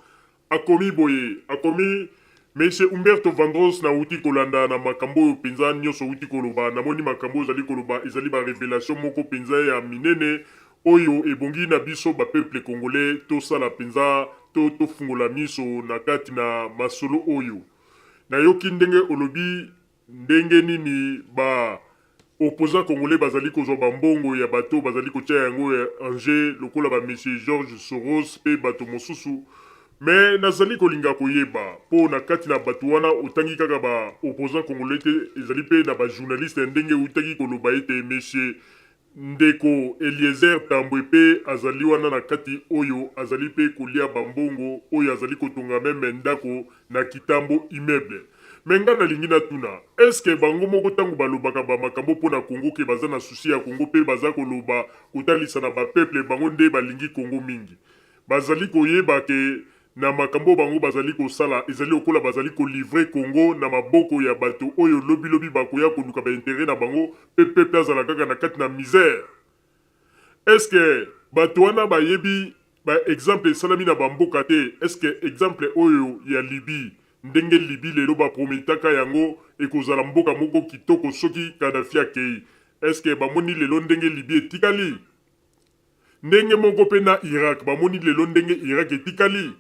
Akomi boye, akomi, Monsieur Humberto Vandros, nawuti kolanda na makambo oyo mpenza nionso owuti koloba. Namoni makambo oyo ozali koloba ezali ba revelations moko mpenza ya minene oyo ebongi na biso ba peuple congolais tosala mpenza to tofungola miso na kati na masolo oyo. Nayoki ndenge olobi ndenge nini ba opposants congolais bazali kozwa ba mbongo ya bato bazali kotia yango en jeu lokola ba monsieur Georges Soros pe bato mosusu mais nazali kolinga koyeba po na kati na bato wana otangi kaka ba opposants congolais te ezali pe na ba journalistes ya ndenge outaki koloba ete monsieur Ndeko Eliezer Tambwe pe azali wana na kati oyo azali pe kolia ba mbongo oyo azali kotonga meme ndako na Kitambo immeuble. Mais nga nalingi natuna est ce que bango moko tango balobaka ba makambo pona Congo ke baza na souci ya Congo pe baza koloba kotalisa na ba peuple bango nde balingi Congo mingi bazali koyeba ke Na makambo oyo bango bazali kosala, ezali lokola bazali ko livrer Congo na maboko ya bato oyo lobi lobi bakoya koluka ba interets na bango pe peuple azala kaka na kati na misère. Est-ce que bato wana bayebi ba exemples esalami na ba mboka te? Est-ce que exemple oyo ya Libye, ndenge Libye lelo ba prometaka yango ekozala mboka moko kitoko soki Kadhafi akeyi, est-ce que bamoni lelo ndenge Libye etikali? Ndenge moko pe na Irak, bamoni lelo ndenge Irak etikali?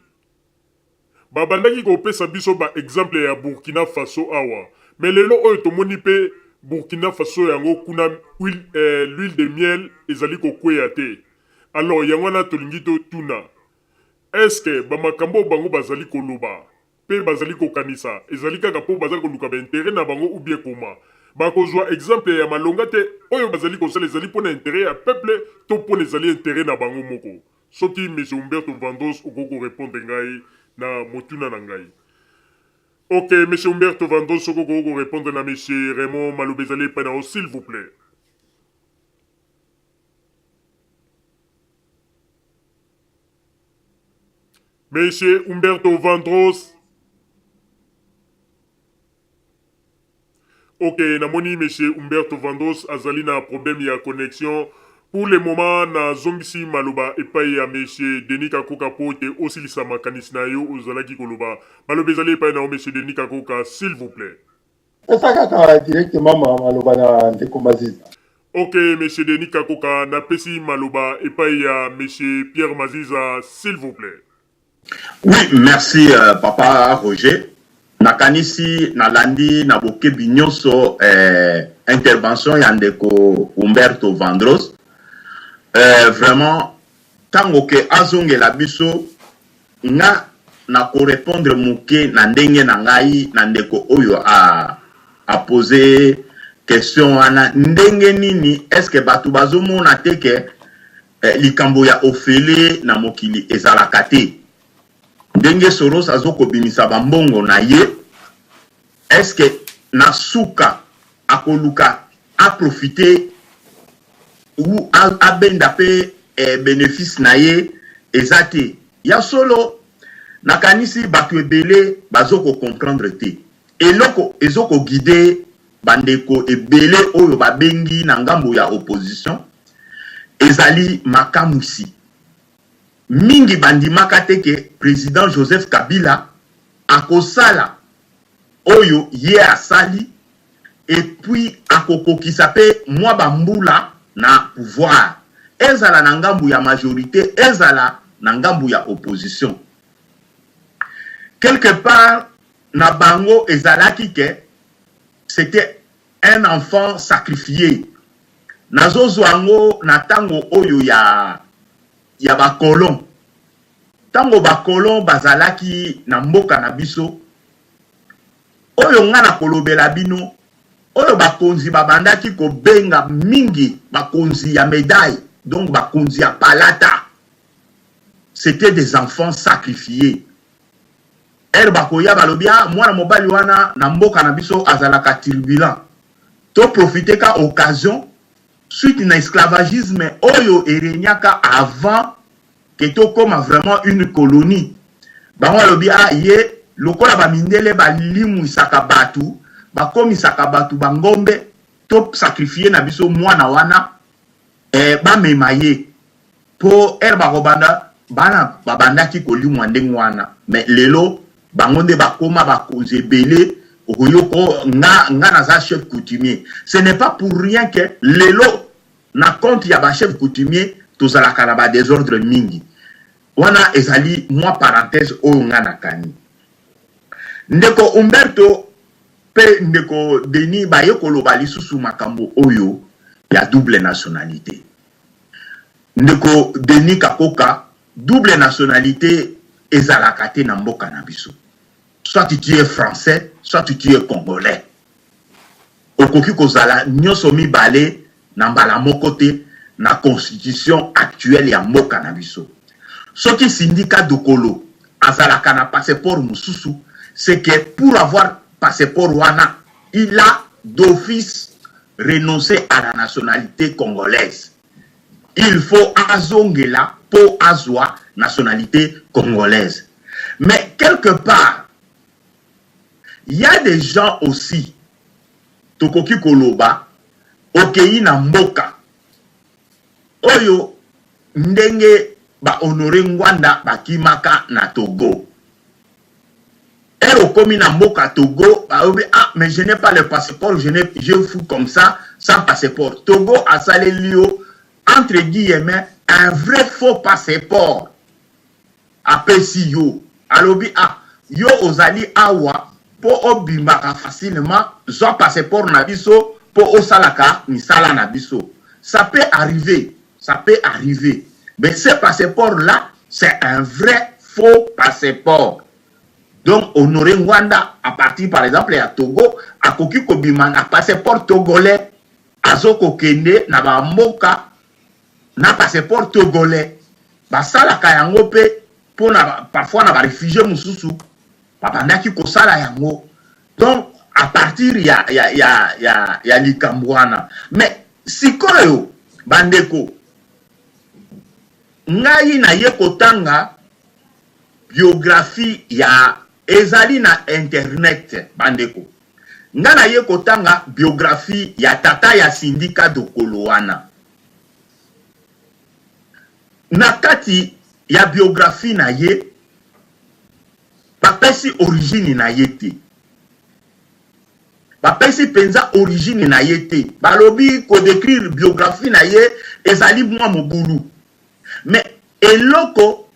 Babandaki kopesa biso ba exemple ya Burkina Faso awa, mais lelo oyo tomoni pe Burkina Faso yango kuna huile, eh, l'huile de miel ezali kokweya te. Alors yango wana tolingi totuna, est-ce que ba makambo oyo bango bazali koloba pe bazali kokanisa ezali kaka po baza koluka ba interet na bango ou bien koma bakozua exemple ya malonga te oyo bazali kosala ezali pona interet ya peuple to pona ezali interet na bango moko soki monsieur Humberto Vandros okoki ko repondre ngai na motuna na ngai ok monsieur Humberto Vandros soki okoki ko repondre na monsieur Raymond maloba ezali epai na yo s'il vous plait. Monsieur Humberto Vandros. Ok, namoni Monsieur Humberto Vandros azali na problème ya connexion. Pour le moment, nazongisi maloba epai ya Monsieur Denis Kakoka po te osilisa makanisi na yo ozalaki koloba. Maloba ezali epai na yo Monsieur Denis Kakoka, s'il vous plaît. Pesa kaka directement maloba na ndeko Maziza. Ok monsieur Denis Kakoka napesi maloba epai ya monsieur Pierre Maziza s'il vous plait. Oui, merci euh, papa Roger. Nakanisi nalandi na bokebi nyonso eh, intervention ya ndeko Humberto Vandros. Eh, vraiment tango ke azongela biso nga na ko repondre moke na ndenge na ngai na ndeko oyo a, a pose question wana ndenge nini est ce que bato bazomona te ke eh, likambo ya ofele na mokili ezalaka te ndenge Soros azokobimisa bambongo na ye est ce que na suka akoluka aprofite ou abenda pe eh, benefice na ye eza te ya solo nakanisi bato ebele bazo ko comprendre te eloko ezo ko guide bandeko ebele oyo babengi na ngambo ya opposition ezali makamwisi mingi bandimaka te ke president Joseph Kabila akosala oyo ye asali et puis akokokisa pe mwa ba mbula na pouvoir ezala na ngambu ya majorite ezala na ngambu ya opposition. Quelque part na bango ezalaki ke c'etait un enfant sacrifie. Nazozwa yango na tango oyo ya ya ba colons. Tango ba colons bazalaki na mboka na biso, Oyo nga nakolobela bino, oyo bakonzi babandaki kobenga mingi bakonzi ya medaille, donc bakonzi ya palata, c'etait des enfants sacrifies. Heure bakoya balobi ah mwana mobali wana na mboka na biso azalaka turbulent, to profiter ka occasion suite na esclavagisme oyo e regnaka avant que tokoma vraiment une colonie. Bango balobi ah ye lokola ba mindele balimwisaka batu, bakomisaka batu ba ngombe, to sacrifier na biso mwana wana eh, bamema ye po heure bakobanda bana babandaki kolimwa ndenge wana, mais lelo bango nde bakoma bakonzi ebele. Okoyoko nga nga naza chef coutumier, ce n'est pas pour rien que lelo Na compte ya ba chefs coutumiers tozalaka na ba desordres mingi. Wana ezali mwa parenthèse oyo nga nakani. Ndeko Humberto pe ndeko Denis baye koloba lisusu makambo oyo ya double nationalite. Ndeko Denis Kakoka, double nationalite ezalaka te na mboka na biso. Soit tu es français, soit tu es congolais. Okoki kozala nyoso mibale na mbala moko te na constitution actuelle ya mboka na biso. Soki Sindika Dokolo azalaka na passeport mosusu, c'est que pour avoir passeport wana, il a d'office renonce à la nationalite congolaise. Il faut azongela po azwa nationalite congolaise. Mais quelque part, il ya des gens aussi tokoki koloba okeyi na mboka oyo ndenge ba Honore Ngwanda bakimaka na Togo. Heure okomi na mboka Togo balobi ah mais je n'ai pas le passeport, je n'ai je fous comme ça sans passeport. Togo asaleli yo entre guillemets un vrai faux passeport. Apesi yo alobi ah yo ozali awa po obimaka facilement zwa passeport na biso po osalaka misala na biso ça peut arriver ça peut arriver mais ce passeport là c'est un vrai faux passeport donc Honore Ngwanda à partir par exemple ya Togo akoki kobima na passeport togolais azokokende na ba mboka na passeport togolais basalaka yango pe pona parfois na ba refugies mosusu babandaki kosala yango donc à partir ya, ya, ya, ya, ya likambo wana mais sikoyo bandeko ngai naye kotanga biographie ya ezali na internet bandeko ngai naye kotanga biographie ya tata ya Sindika Dokolo wana Na kati ya biographie na ye, bapesi origine na ye te. Bapesi penza origine na ye te. Balobi ko decrire biographie na ye ezali mwa mobulu. Mais eloko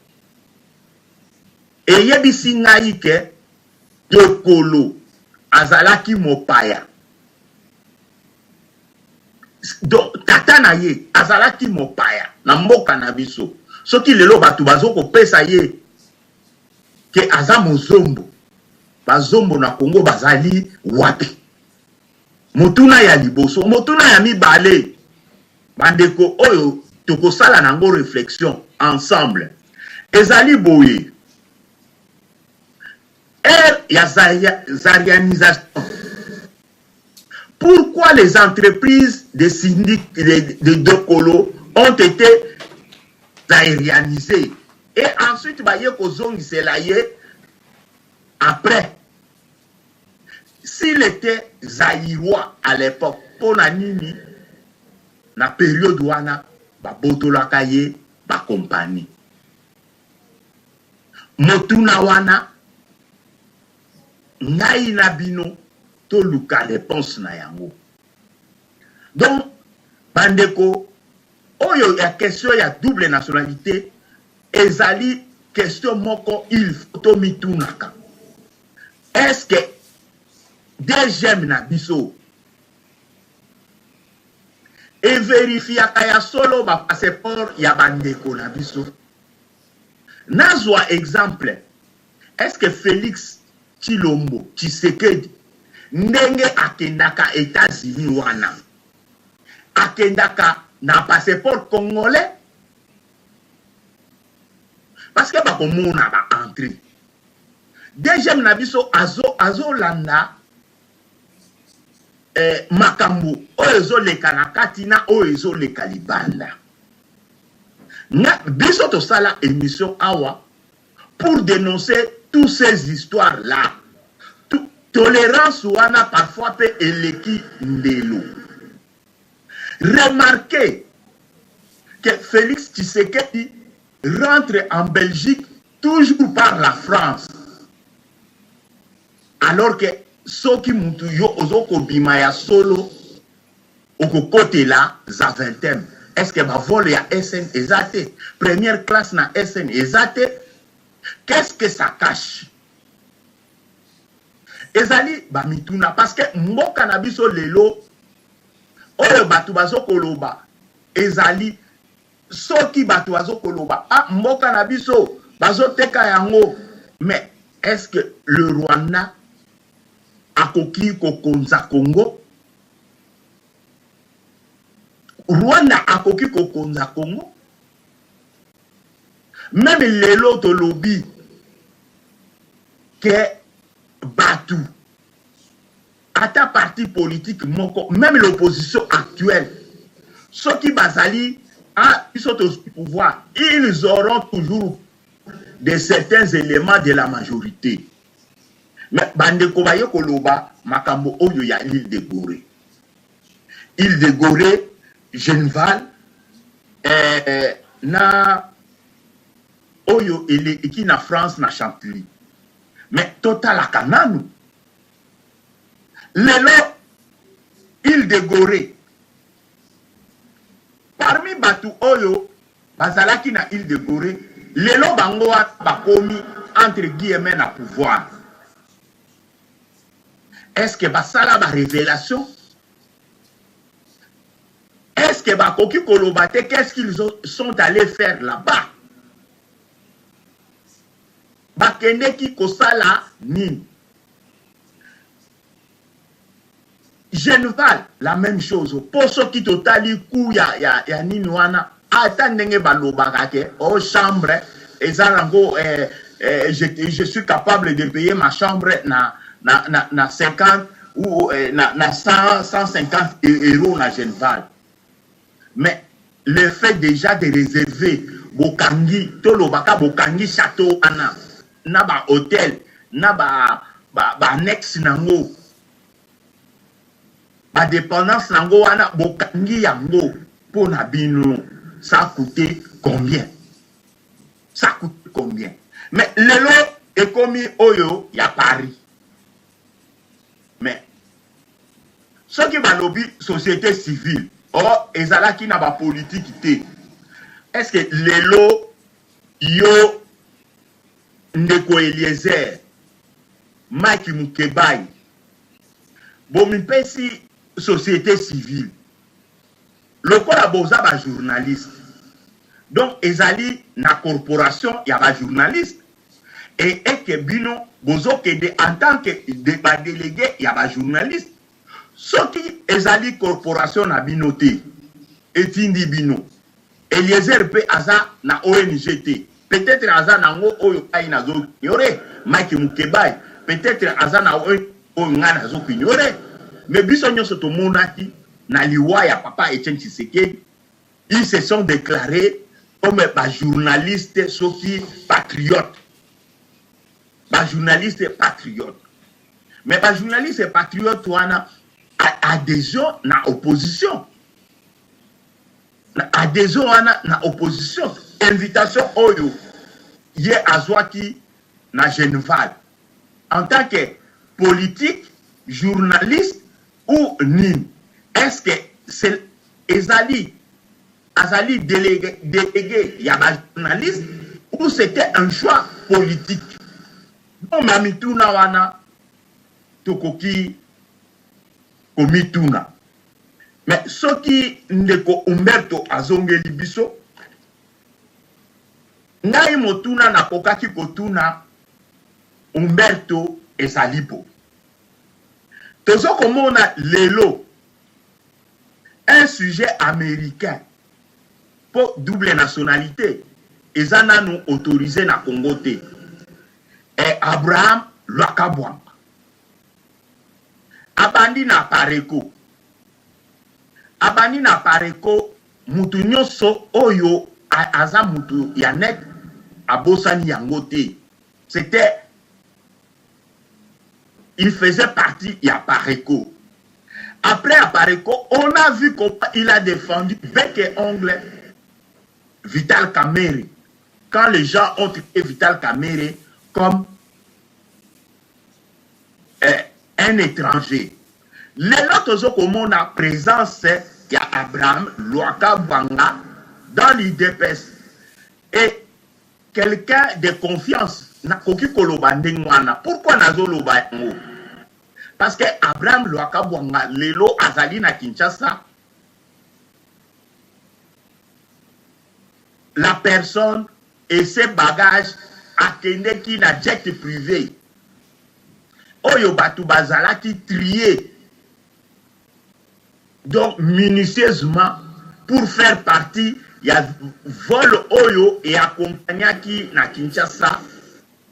eyebisi ngai que Dokolo azalaki mopaya. Donc tata na ye azalaki mopaya na mboka na biso. Soki lelo batu bazo kopesa ye que aza mozombo, ba zombo na Congo bazali wapi? Motuna ya liboso. Motuna ya mibale, bandeko oyo tokosala nango reflexion ensemble ezali boye, ère ya zarianisation, pourquoi les entreprises de syndic de, de Dokolo ont été zairianisées et ensuite baye kozongisela ye après? S'il etait zaïrois à l'epoque, pona nini na periode wana babotolaka ye ba compagnie? Motuna wana ngai na bino toluka reponse na yango. Donc bandeko, oyo ya question ya double nationalite ezali question moko il faut tomitunaka. Est-ce que DGM na biso e verifiaka ya solo ba passeport ya ba ndeko na biso? Nazwa exemple, est-ce que Felix Tshilombo Tshisekedi ndenge akendaka Etats-Unis wana akendaka na passeport congolais? Parce que bakomona ba entree. DGM na biso azo azo landa eh, makambo oyo ezoleka na kati na oyo ezoleka libanda. Nga biso tosala emission awa pour denoncer tous ces histoires là. Tolérance wana parfois pe eleki ndelo. Remarquez que Felix Tshisekedi rentre en Belgique toujours par la France alors que soki mutu yo ozo kobima ya solo okokotela Zaventem est ce que ba vol ya SN eza te première classe na SN eza te qu'est ce que ça cache ezali ba mituna parce que mboka na biso lelo oyo batu bazo koloba ezali Soki batu bazo koloba ah mboka na biso bazo teka yango mais est ce que le Rwanda akoki ko konza Congo? Rwanda akoki ko konza Congo? Meme lelo tolobi que batu Ata parti politique moko meme l'opposition actuelle soki bazali ah biso tozui pouvoir ils auront toujours de certains elements de la majorite mais bandeko baye koloba makambo oyo ya l'ile de Goree ile de Goree Genval eh, na oyo eleki na France na Chantilly mais totalaka nanu Lelo ile de Goree parmi batu oyo bazalaki na ile de Goree lelo bango wana bakomi entre guillemets na pouvoir. Est-ce que basala ba revelation? Est-ce que bakoki koloba te qu'est-ce qu'ils sont allés faire là-bas? Bakendeki kosala nini? Genval la meme chose po soki totali cout ya, ya, ya nini wana ata ndenge balobaka ke oh chambre eza nango eh, eh, je, je suis capable de payer ma chambre na, na, na, na 50 ou eh, na, na 100, 150 euros na Genval mais le fait déjà de réserver bokangi tolobaka bokangi château wana na ba hotel na ba ba, ba annexe nango ba dependance nango wana bokangi yango mpo na bino ça coûte combien ça coûte combien mais lelo ekomi oyo ya Paris mais. Soki balobi societe civile oh ezalaki na ba politique te est ce que lelo yo ndeko Eliezer, Mike Mukebayi bomipesi societe civile lokola boza ba journaliste donc ezali na corporation ya ba journaliste et eke bino bozokende en tant que de, ba delegue ya ba journaliste soki ezali corporation na bino te etindi bino Eliezer pe aza na ONG te peut etre aza na ngo oyo ngai nazo ignore Mike Mukebayi peut etre aza na ONG oyo ngai nazo ko ignore mais biso nionso tomonaki na liwa ya papa Etienne Tshisekedi ils se sont declares comme ba journalistes soki patriotes ba journalistes patriotes mais ba journalistes patriotes wana adhesion na opposition na adhesion wana na opposition invitation oyo ye azwaki na Genval en tant que politique journaliste ou nini est ce que c'est ezali azali delegue delegue ya ba journaliste ou c'était un choix politique bon ba mituna wana tokoki komituna Mais soki ndeko Humberto azongeli biso, ngai motuna nakokaki kotuna Humberto ezali bo. Tozo komona lelo un sujet americain po double nationalite eza nanu autorise na Congo te. Eh Abraham Lwakabwanga Abandi na Apareco. Abandi na Apareco mutu nionso oyo aza mutu ya net abosani yango te. C'etait il faisait partie ya Apareco. Après Apareco, on a vu comment il a défendu bec et ongle Vital Kamerhe. Quand les gens ont traité Vital Kamerhe comme eh, un étranger lelo tozo komona présence ya Abraham Luaka Bwanga dans l'UDPS et quelqu'un de confiance nakoki koloba ndenge wana pourquoi nazoloba yango parce que Abraham Luaka Bwanga lelo azali na Kinshasa la personne et ses bagages akendeki na jet prive oyo batu bazalaki trier donc minutieusement pour faire partie ya vol oyo e accompagnaki na Kinshasa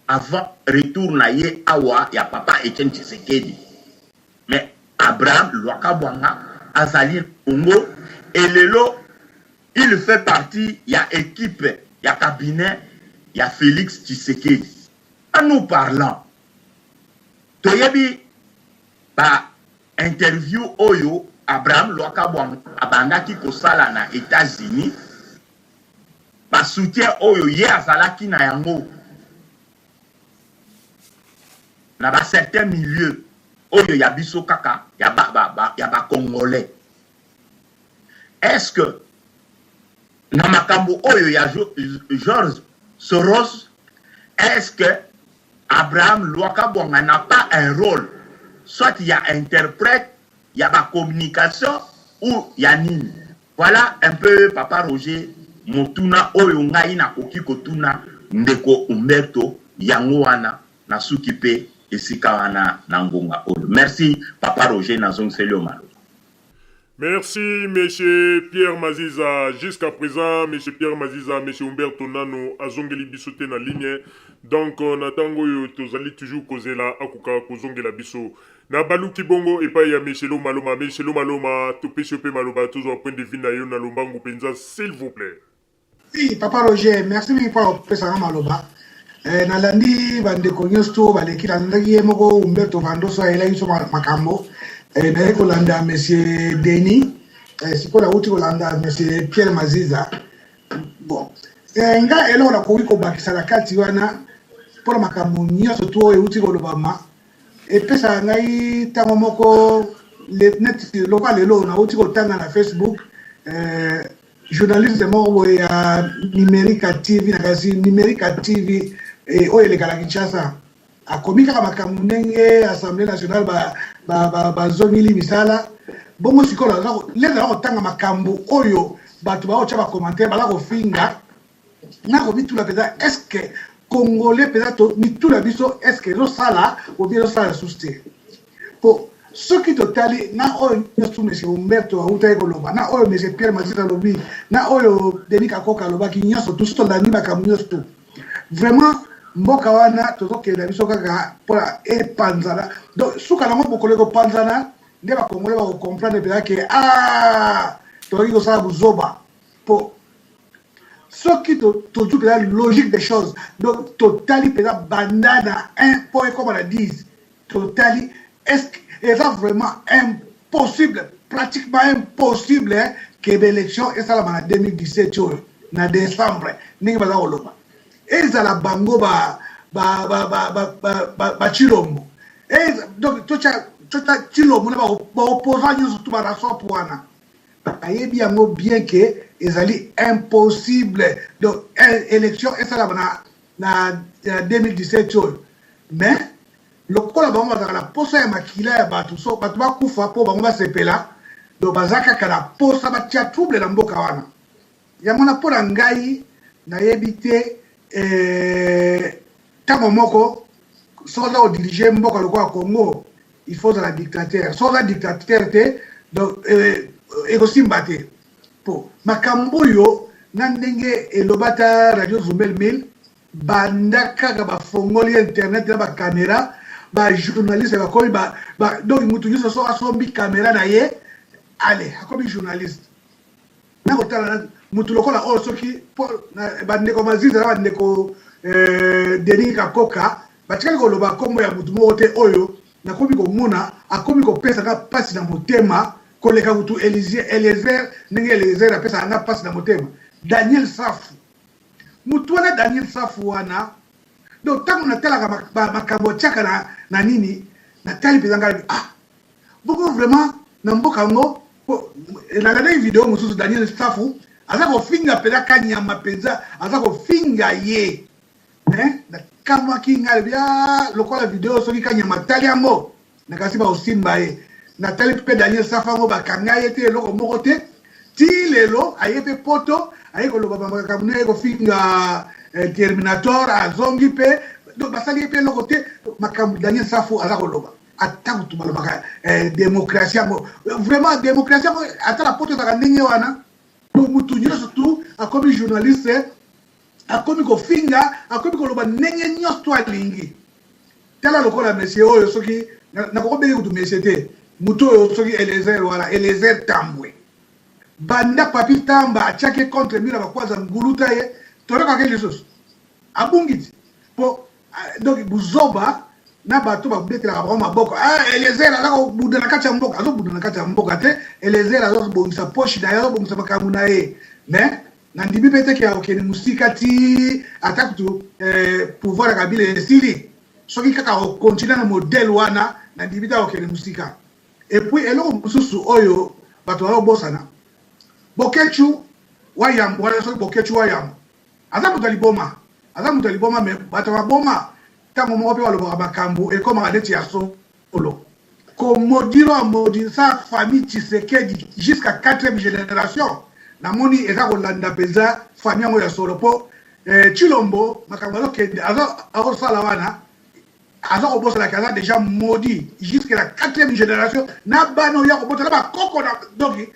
avant retour na ye awa ya papa Etienne Tshisekedi mais Abraham Lwakabwanga azali na Congo et lelo Il fait partie ya equipe ya cabinet ya Felix Tshisekedi. En nous parlant, toyebi ba interview oyo Abraham Lwakabwanga abandaki kosala na Etats-Unis, ba soutien oyo ye azalaki na yango na ba certains milieux oyo ya biso kaka ya ba, ba, ba, ya ba Congolais. Est-ce que na makambo oyo ya George Soros, est-ce que Abraham Luakabwanga n'a pas un rôle soit ya interprète ya ba communication ou ya nini? Voilà un peu papa Roger motuna oyo ngai nakoki kotuna ndeko Humberto yango wana nasuki pe esika wana na ngonga oyo. Merci papa Roger nazongiseli yo maloba. Merci monsieur Pierre Maziza jusqu'à présent monsieur Pierre Maziza monsieur Humberto nanu azongeli biso te na ligne donc na tango oyo tozali toujours kozela akoka kozongela biso na baluki bongo epai ya monsieur Loma Loma monsieur Loma Loma topesi yo pe maloba tozwa point de vue na yo na lombangu penza s'il vous plaît. Oui, papa Roger, merci mingi mpo kopesa nga maloba. Eh, nalandi bandeko nyonso to baleki, nalandaki ye moko Humberto Vandoso ayelaki biso makambo. Eh, naye kolanda monsieur Denis, eh, sikoyo nauti kolanda monsieur Pierre Maziza. Bon, eh, nga eloko nakoki kobakisa na kati wana mpo na makambo nyonso to oyo euti kolobama, epesaka ngai ntango moko Neti lokola lelo nauti kotanga na Facebook, journaliste moko boye ya Numerica TV, nakasi Numerica TV oyo eleka na Kinshasa, akomi kaka makambo ndenge Assemblée nationale bazongeli misala. Bongo sikoyo leza kotanga makambo oyo bato baotya bacommentaire, baza kofinga. Nakomituna mpenza, est ce que Congolais mpenza, mituna biso, est ce que ezosala obi ezosala lisusu te? Po soki totali na oyo nyonso monsieur Umberto autaki koloba, na oyo monsieur Pierre Masisi alobi, na oyo Denis Kakoka alobaki, nyonso tu, soki tolandi makambo nyonso tu, vraiment mboka wana tozokende biso kaka mpona epanzana. Donc suka nango, mokolo ekopanzana nde bakongole bakocomprendre mpenza ke ah, tokoki kosala buzoba. Po soki tozwi mpenza logique des choses, donc totali mpenza banda na 1 mpo ekoma na 10, totali est ce que eza vraiment impossible, pratiquement impossible ke baélection esalama na 2017 oyo na décembre ndenge baza koloba. Ezala bango bachilombo, donc totya Chilombo na baopposant nyonso tu barasope wana, bayebi yango bien ke ezali impossible. Donc élection esalama na 2017 oyo, mais lokola bango bazalaka na posa ya makila ya bato, so bato bakufa mpo bango basepela, donc baza kaka na posa batia trouble na mboka wana. Yango na mpo na ngai nayebi te. Ntango moko soki oza kodiriger mboka lokola Congo, il faut ozala dictateur. Soki oza dictateur te, donc ekosimba te. Po makambo oyo na ndenge eloba ta Radio Zumel 1000, banda kaka bafongoli internet na bacaméra, bajournaliste bakomi donc mutu nyonso so asombi caméra na ye, ale akomi journaliste. Nakotala mutu lokola oyo, soki bandeko Maziza na bandeko Denis Kakoka batikali koloba nkombo ya mutu moko te, oyo nakomi komona akomi kopesaka mpasi na motema koleka kutu Eliezer, ndenge Eliezer apesaka nga mpasi na motema, Daniel Safu. Mutu wana Daniel Safu wana, donc ntango natalaka makambo atiaka na nini, natali mpenza ngai, ah, boko vraiment na mboka yango. Nalandaki video mosusu, Daniel Safu aza kofinga mpenza Kanyama, mpenza aza kofinga ye. Nakamwaki ngai, alobi lokola video soki Kanyama tali yango, nakasi bakosimba ye. Natali mpe Daniel Safu yango, bakanga ye te, eloko moko te. Ti lelo aye mpe poto, aye koloba makambo ne, aye kofinga Terminator, azongi mpe, donc basali ye mpe eloko te. Makambo Daniel Safu aza koloba, ata kutu balobaka démocratie yango, vraiment démocratie yango ata na poto ezalaka ndenge wana? Donc mutu nyonso tu akomi journaliste, akomi kofinga, akomi koloba ndenge nyonso to alingi. Tala lokola monsieur oyo, soki nakokobenge kutu monsieur te, mutu oyo soki Elezer wana, Elezer Tambwe, banda Papi Tamba atiaki contre mur, bakwaza nguluta ye, toyokaki lisusu abungi ti. Po donc buzoba na bato babetelaka bango maboko. Ah, Eliezer aza kobunda na kati ya mboka, azobunda na kati ya mboka te. Eliezer azobongisa poche na ye, azobongisa makambo na ye, mais nandimi mpe teke akokende mosika ti ata kutu pouvoir ya Kabila esili. Soki kaka akocontinuer na modèle wana, nandimi te akokende mosika. Et puis eloko mosusu oyo bato bazobosana, Bokechu Wayambo wana, soki Bokechu Wayambo aza moto ya liboma, aza moto ya liboma, mais bato ya maboma ntango moko mpe balobaka makambo ekomaka neti ya solo. Komaudire, amaudisa famille Tshisekedi jusqu'à quatrième génération, namoni eza kolanda mpenza famille yango ya solo. Mpo Chilombo, makambo azokende azosala wana, aza kobosanaki aza déjà maudit jusque la quatrième génération na bana oyo akobota na bakoko na. Donc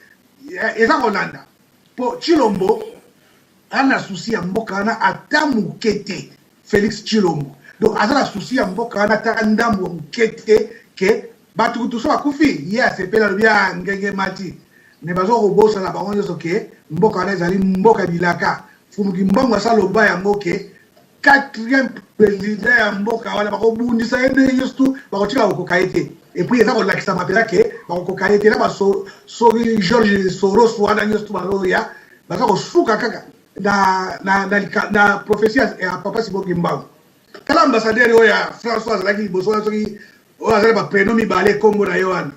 eza kolanda, mpo Chilombo aza na souci ya mboka wana ata moke te. Félix Chilombo donc aza na souci ya mboka wana ata ndambo ya moke te, ke bato kutu so bakufi, ye asepeli, alobi ya ngenge mati. Me baza kobosana bango nyonso ke mboka wana ezali mboka bilaka. Fumuki Mbongo asaloba yango ke quatrième président ya mboka wana bakobundisa ye ndenge nyonso tu, bakotika kokoka ye te. Et puis eza kolakisama mpenza ke bakokoka ye te na basoki George Soros wana nyonso tu bazoya, baza kosuka kaka na prophétie ya papa Simon Kimbangu. Tala ambassadeur oyo ya François azalaki liboso wana, soki oyo azali baprénom mibale, nkombo na ye wana.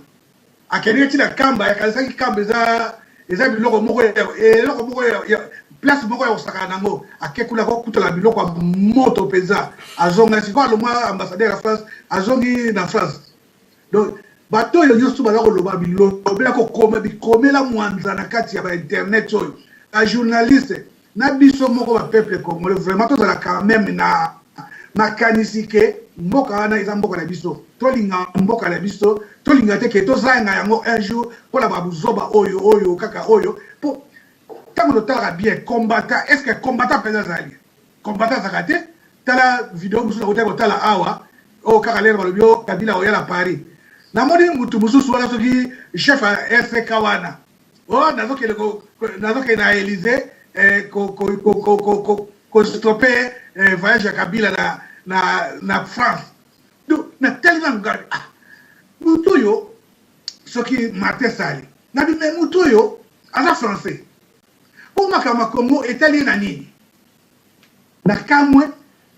Akendeki ti na Kamba, akanisaki Kamba eza eza biloko moko eloko moko ya place moko ya kosakana nango. Ake kuna akokutana biloko ya moto mpenza, azonga sikoyo alongwa ambassadeur ya France, azongi na France. Donc bato oyo nyonso baza koloba bilobela, kokoma bikomela mwanza na kati ya ba internet oyo, ba journaliste na biso moko ba peuple congolais, vraiment tozala quand même na makanisi ke mboka wana eza mboka na biso, tolinga mboka na biso, tolinga te ke tozanga yango un jour mpona babuzoba oyo oyo kaka oyo. Po ntango totalaka bien combattant, est ce que combattant mpenza azali combattant? Azalaka te. Tala video mosusu nakotaki kotala awa, oyo kaka lere balobi o Kabila oya na Paris, namoni mutu mosusu wana, soki chef ya RCK wana, o nazokende nazokende na Élysée eh, kostopper eh, voyage ya Kabila na France. Donc natali nanu ngai, ah, mutu oyo soki Martin Sali nabi, mais mutu oyo aza français, mpo makambo ya Congo etali ye na nini? Na kamwe.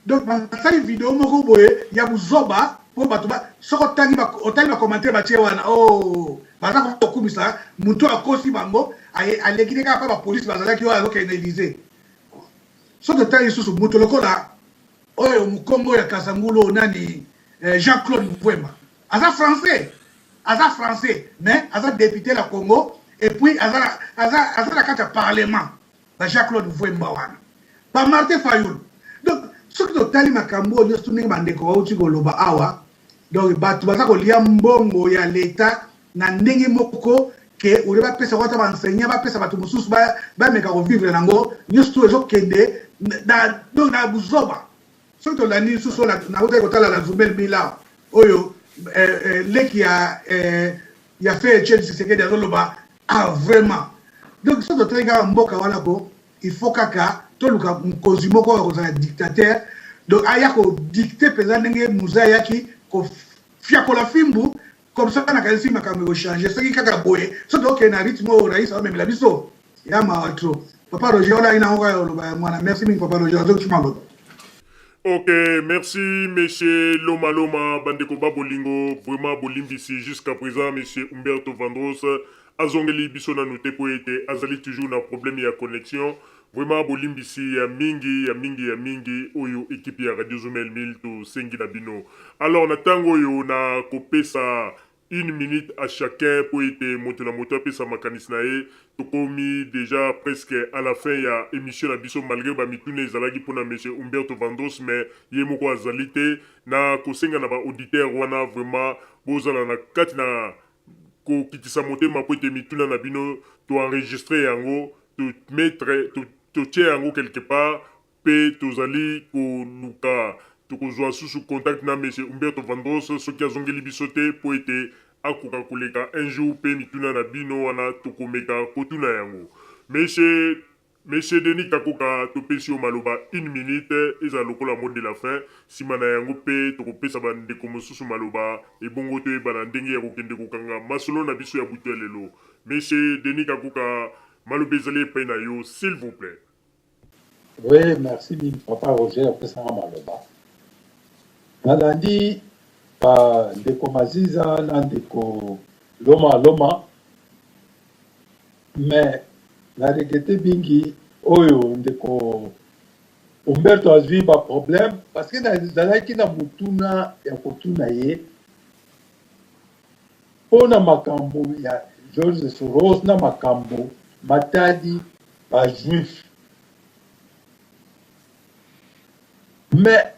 Donc basali video moko boye ya buzoba mpo bato soki otangi, otali bacommentaire batie wana, oh, baza kokumisa motu akosi bango, aleki te kaka mpa bapolisi bazalaki oyo azokende Élysée. Soki totali lisusu moto lokola oyo mokongo ya Kasangulu oyo nani, Jean Claude Mvwemba, aza français, aza français mais aza député na Congo et puis aza na kati ya parlement. Ba Jean Claude Mvwemba wana, ba Martin Fayulu. Donc soki totali makambo oyo nyonso ndenge bandeko bauti koloba awa, donc bato baza kolia mbongo ya leta na ndenge moko ke olie bapesa wata baenseignant, bapesa bato mosusu bameka kovivre nango, nyonso tu ezokende donc na buzoba. Soki tolandi lisusu oyo nautaki kotala na Zumel Mila oyo, leki ya fe Etienne Tshisekedi azoloba, ah, vraiment. Donc soki totali kaka mboka wana ko, il faut kaka toluka mokonzi moko oyo akozala dictateur, donc aya kodicter mpenza ndenge Muze ayaki kofiakola fimbu. Comme ça nakanisi makambo ekochanger. Soki kaka boye, soki tokokende na rythme oyo rais aomemela biso, ya mawa trop. Papa Roger, wana ayi nango kaka oloba ya mwana. Merci mingi, papa Roger, azokisi maloba. Ok, merci monsieur Loma Loma, bandeko ba bolingo, vraiment bolimbisi, jusqu'à présent monsieur Umberto Vandros azongeli biso nanu te po ete azali toujours na problème ya connexion. Vraiment bolimbisi ya mingi ya mingi ya mingi oyo equipe ya Radio Zumel 1000 tosengi na bino. Alors na tango oyo na kopesa une minute à chacun po ete moto na moto apesa makanisi na ye. Tokomi dejà presque à la fin ya emission na biso, malgre ba mituna ezalaki pona monsieur Humberto Vandros, mais ye moko azali te. Na kosenga na ba auditeurs wana vraiment bozala na kati na kokitisa motema po ete mituna na bino to enregistrer yango, to mettre, totie yango quelque part pe tozali koluka tokozua susu contact na monsieur Humberto Vandros soki azongeli biso te po ete akoka koleka un jour pe mituna na bino wana tokomeka kotuna yango. Monsieur Monsieur Denis Kakoka, topesi yo maloba une minute, ezala lokola mot de la fin, sima na yango pe tokopesa ba ndeko mosusu maloba ebongo toyebana ndenge ya kokende kokanga masolo na biso ya butu ya lelo. Monsieur Denis Kakoka, maloba ezali epai na yo s'il vous plait. Oui, merci mingi papa Roger opesa nga maloba. Nalandi ba ndeko Maziza na ndeko Loma Loma, mais na regrette mingi oyo ndeko Umberto azwi ba problème, parce que nazalaki na motuna ya kotuna ye mpo na makambo ya George Soros na makambo matali ba juif. Mais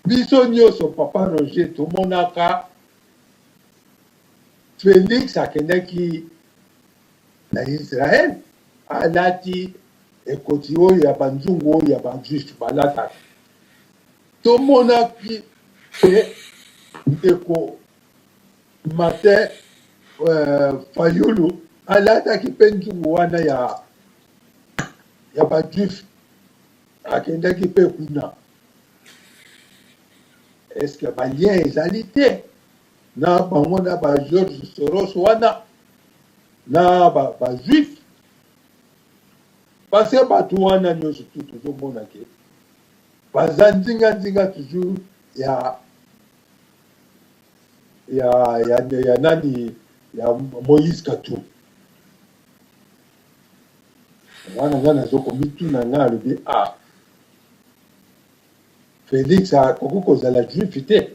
biso nyonso, papa Roger, tomonaka Felix akendaki na Israel, alati ekoti oyo ya banzungu oyo ya bajuif balataka. Tomonaki ke ndeko Martin Fayulu alataki mpe nzungu wana ya bajuif, akendaki mpe kuna. Est-ce que balien ezali te na bango na ba George Soros wana na bajuif ba? Parce que bato wana nyonso tu tozomona ke baza nzinga-nzinga toujours ya nani. ya Moïse Katumbi. Wana nga nazo komituna nga alobi ah Felix akoki kozala juif te.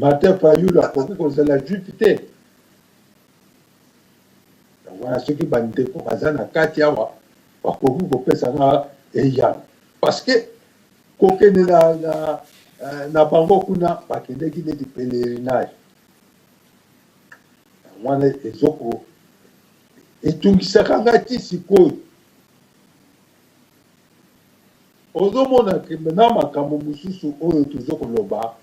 Martin Fayulu akoki kozala juif te. Wana soki bandeko baza na kati awa bakoki kopesa nga eyano parce que kokende na, na, eh, na bango kuna bakendeki neti pèlerinage wana ezoko etungisaka ngai ti sikoyo ozomona na makambo mosusu oyo tozo koloba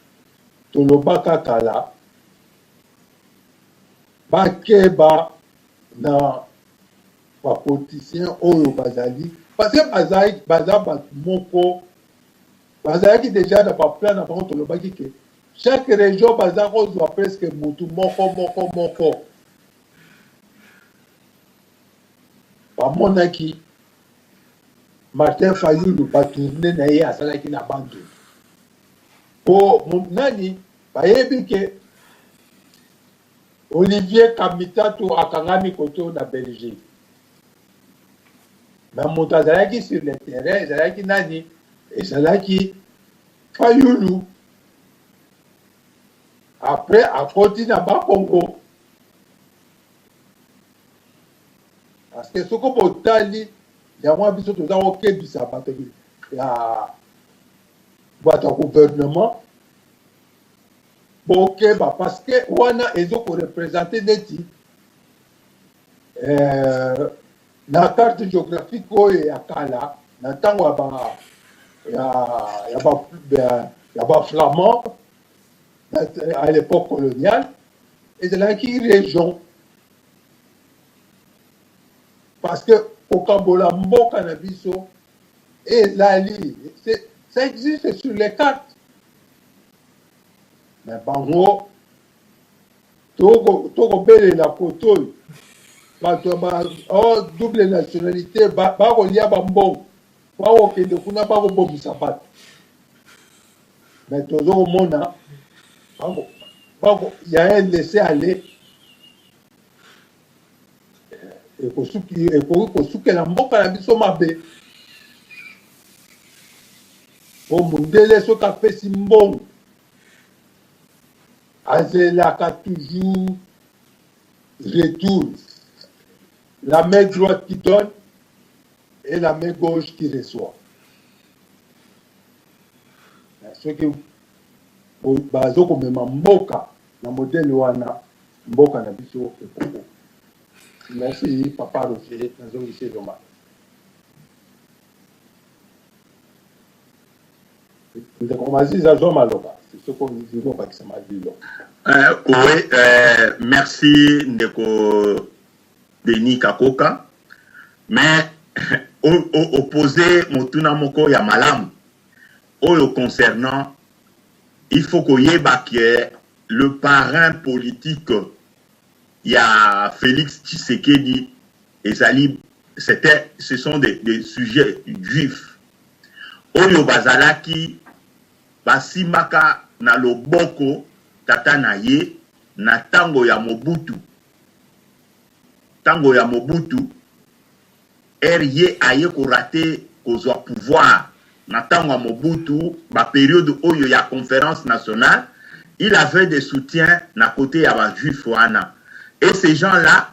tolobaka kala bakeba na ba politiciens oyo bazali parce que bazali baza bato moko bazalaki deja na ba plan na bango tolobaki ke chaque région baza kozwa presque mutu moko moko moko bamonaki Martin Fayulu ba tourne na ye asalaki na Bandundu po nani bayebi ke Olivier Kamitatu akangami koto na Belgique. Mais moto azalaki sur le terrain ezalaki nani? Ezalaki Fayulu. Après akoti na Bakongo. Parce que soko botali yango biso toza kokebisa bato ya bato ya gouvernement bokeba parce que wana ezo ko representer neti euh, na carte géographique oyo ya kala na ntango ya ba ya, ya ba ya, ya ba flamand à l'époque coloniale ezalaki région parce que kokabola mboka na biso ezali ça existe sur les cartes Mais bango tokobelela kote oyo bato ya ba oh, double nationalité bakolia ba bambongo bakokende kuna bakobomisa bato mais tozo komona ya un laisser aller ekosuki ekoki kosukela mboka na biso mabe po mundele soki apesi mbongo azelaka toujours retour la main droite qui donne et la main gauche qui reçoit soki bazo komema mboka na modèle wana mboka na biso ekoko merci papa roger nazongisi eloma ndeko maziza azwa maloba soki olingi kobakisa malilo Euh, oui, euh, merci ndeko Denis Kakoka. Mais opposé motuna moko ya malamu oyo concernant il faut koyeba que le parrain politique ya Felix Tshisekedi ezali c'était ce sont des, des sujets juifs oyo bazalaki basimbaka na loboko tata na ye na tango ya Mobutu tango ya Mobutu Heure ye aye ko rater kozua pouvoir na tango ya Mobutu, ba periode oyo ya conference nationale, il avait des soutiens na cote ya ba juifs wana et ces gens là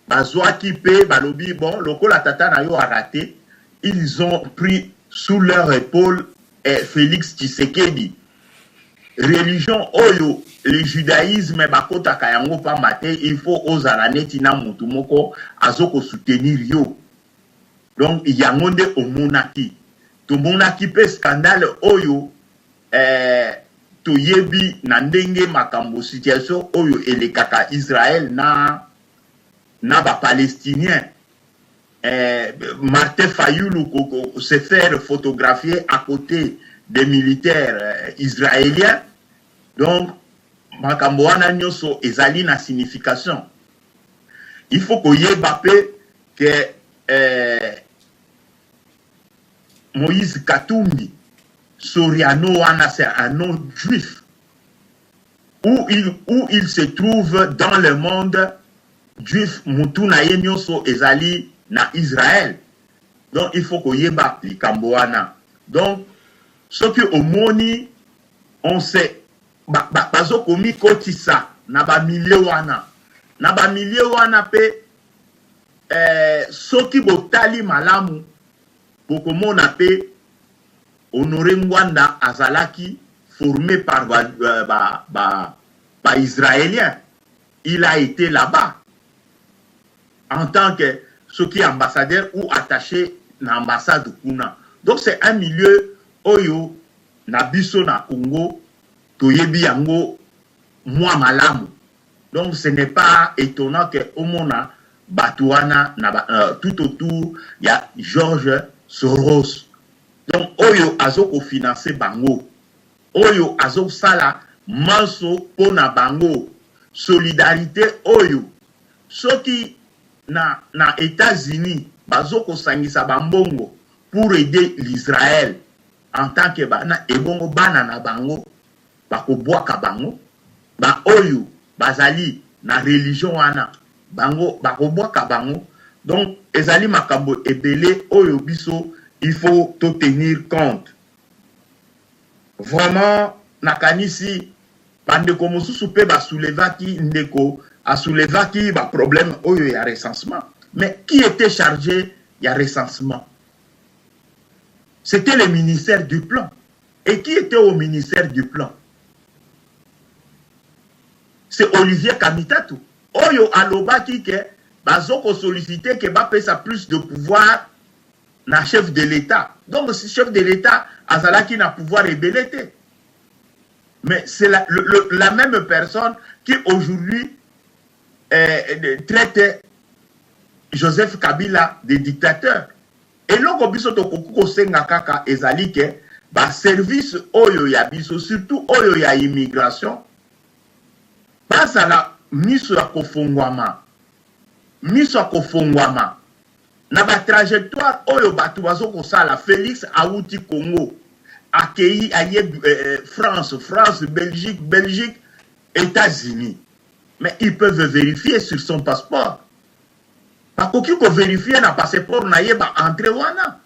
bazuaki pe balobi bon lokola tata na yo a rater, ils ont pris sous leur epaule Felix Tshisekedi. Religion oyo le judaïsme bakotaka yango pamba te il faut ozala neti na mutu moko azo ko soutenir yo donc yango nde omonaki tomonaki pe scandale oyo eh, toyebi na ndenge makambo situation oyo elekaka Israël na na ba palestiniens eh, Martin Fayulu ko, se faire photographier à côté des militaires eh, israéliens donc makambo wana nyonso ezali na signification il faut koyeba mpe ke eh, Moïse Katumbi Soriano wana c'est un nom juif. Où il, où il se trouve dans le monde juif, mutu na ye nyonso ezali na Israël. Donc il faut koyeba likambo wana. Donc soki omoni on se ba, ba, bazo komikotisa na ba milieu wana. Na ba milieu wana pe eh, soki botali malamu bokomona pe Honore Ngwanda azalaki forme par ba, ba, ba, ba israéliens. Il a été là-bas en tant que soki ambassadeur ou attaché na ambassade kuna. Donc c'est un milieu oyo na biso na Congo toyebi yango mwa malamu. Donc ce n'est pas étonnant que omona batu wana na ba, euh, tout autour ya George Soros. Donc oyo azo ko financer bango, oyo azo sala manso pona bango, solidarite oyo soki na na Etats-Unis bazo kosangisa ba mbongo pour aider l'Israël en tant que bana ebongo bana na bango bakobwaka bango, ba oyo bazali na religion wana bango bakobwaka bango, donc ezali makambo ebele oyo biso il faut to tenir compte. Vraiment nakanisi ba ndeko mosusu pe ba soulevaki, ndeko a soulevaki ba problème oyo ya recensement, mais qui etait charge ya recensement? C'etait le ministère du plan. Et qui etait au ministère du plan? C'est Olivier Kamitatu oyo alobaki que bazo ko solliciter que bapesa plus de pouvoir na chef de l'Etat. Donc si chef de l'Etat azalaki na pouvoir ebele te. Mais c'est la, le, le, la même personne qui aujourd'hui euh, traite Joseph Kabila de dictateur. Eloko biso tokoki kosenga kaka ezali ke ba services oyo ya biso surtout oyo ya immigration bazala miso ya kofongwama, miso ya kofongwama na ba trajectoires oyo batu bazo kosala. Felix awuti Congo akeyi aye France, France, Belgique, Belgique, Etats-Unis mais ils peuvent verifier sur son passeport. Bakoki ko verifier na passeport na ye ba entree wana.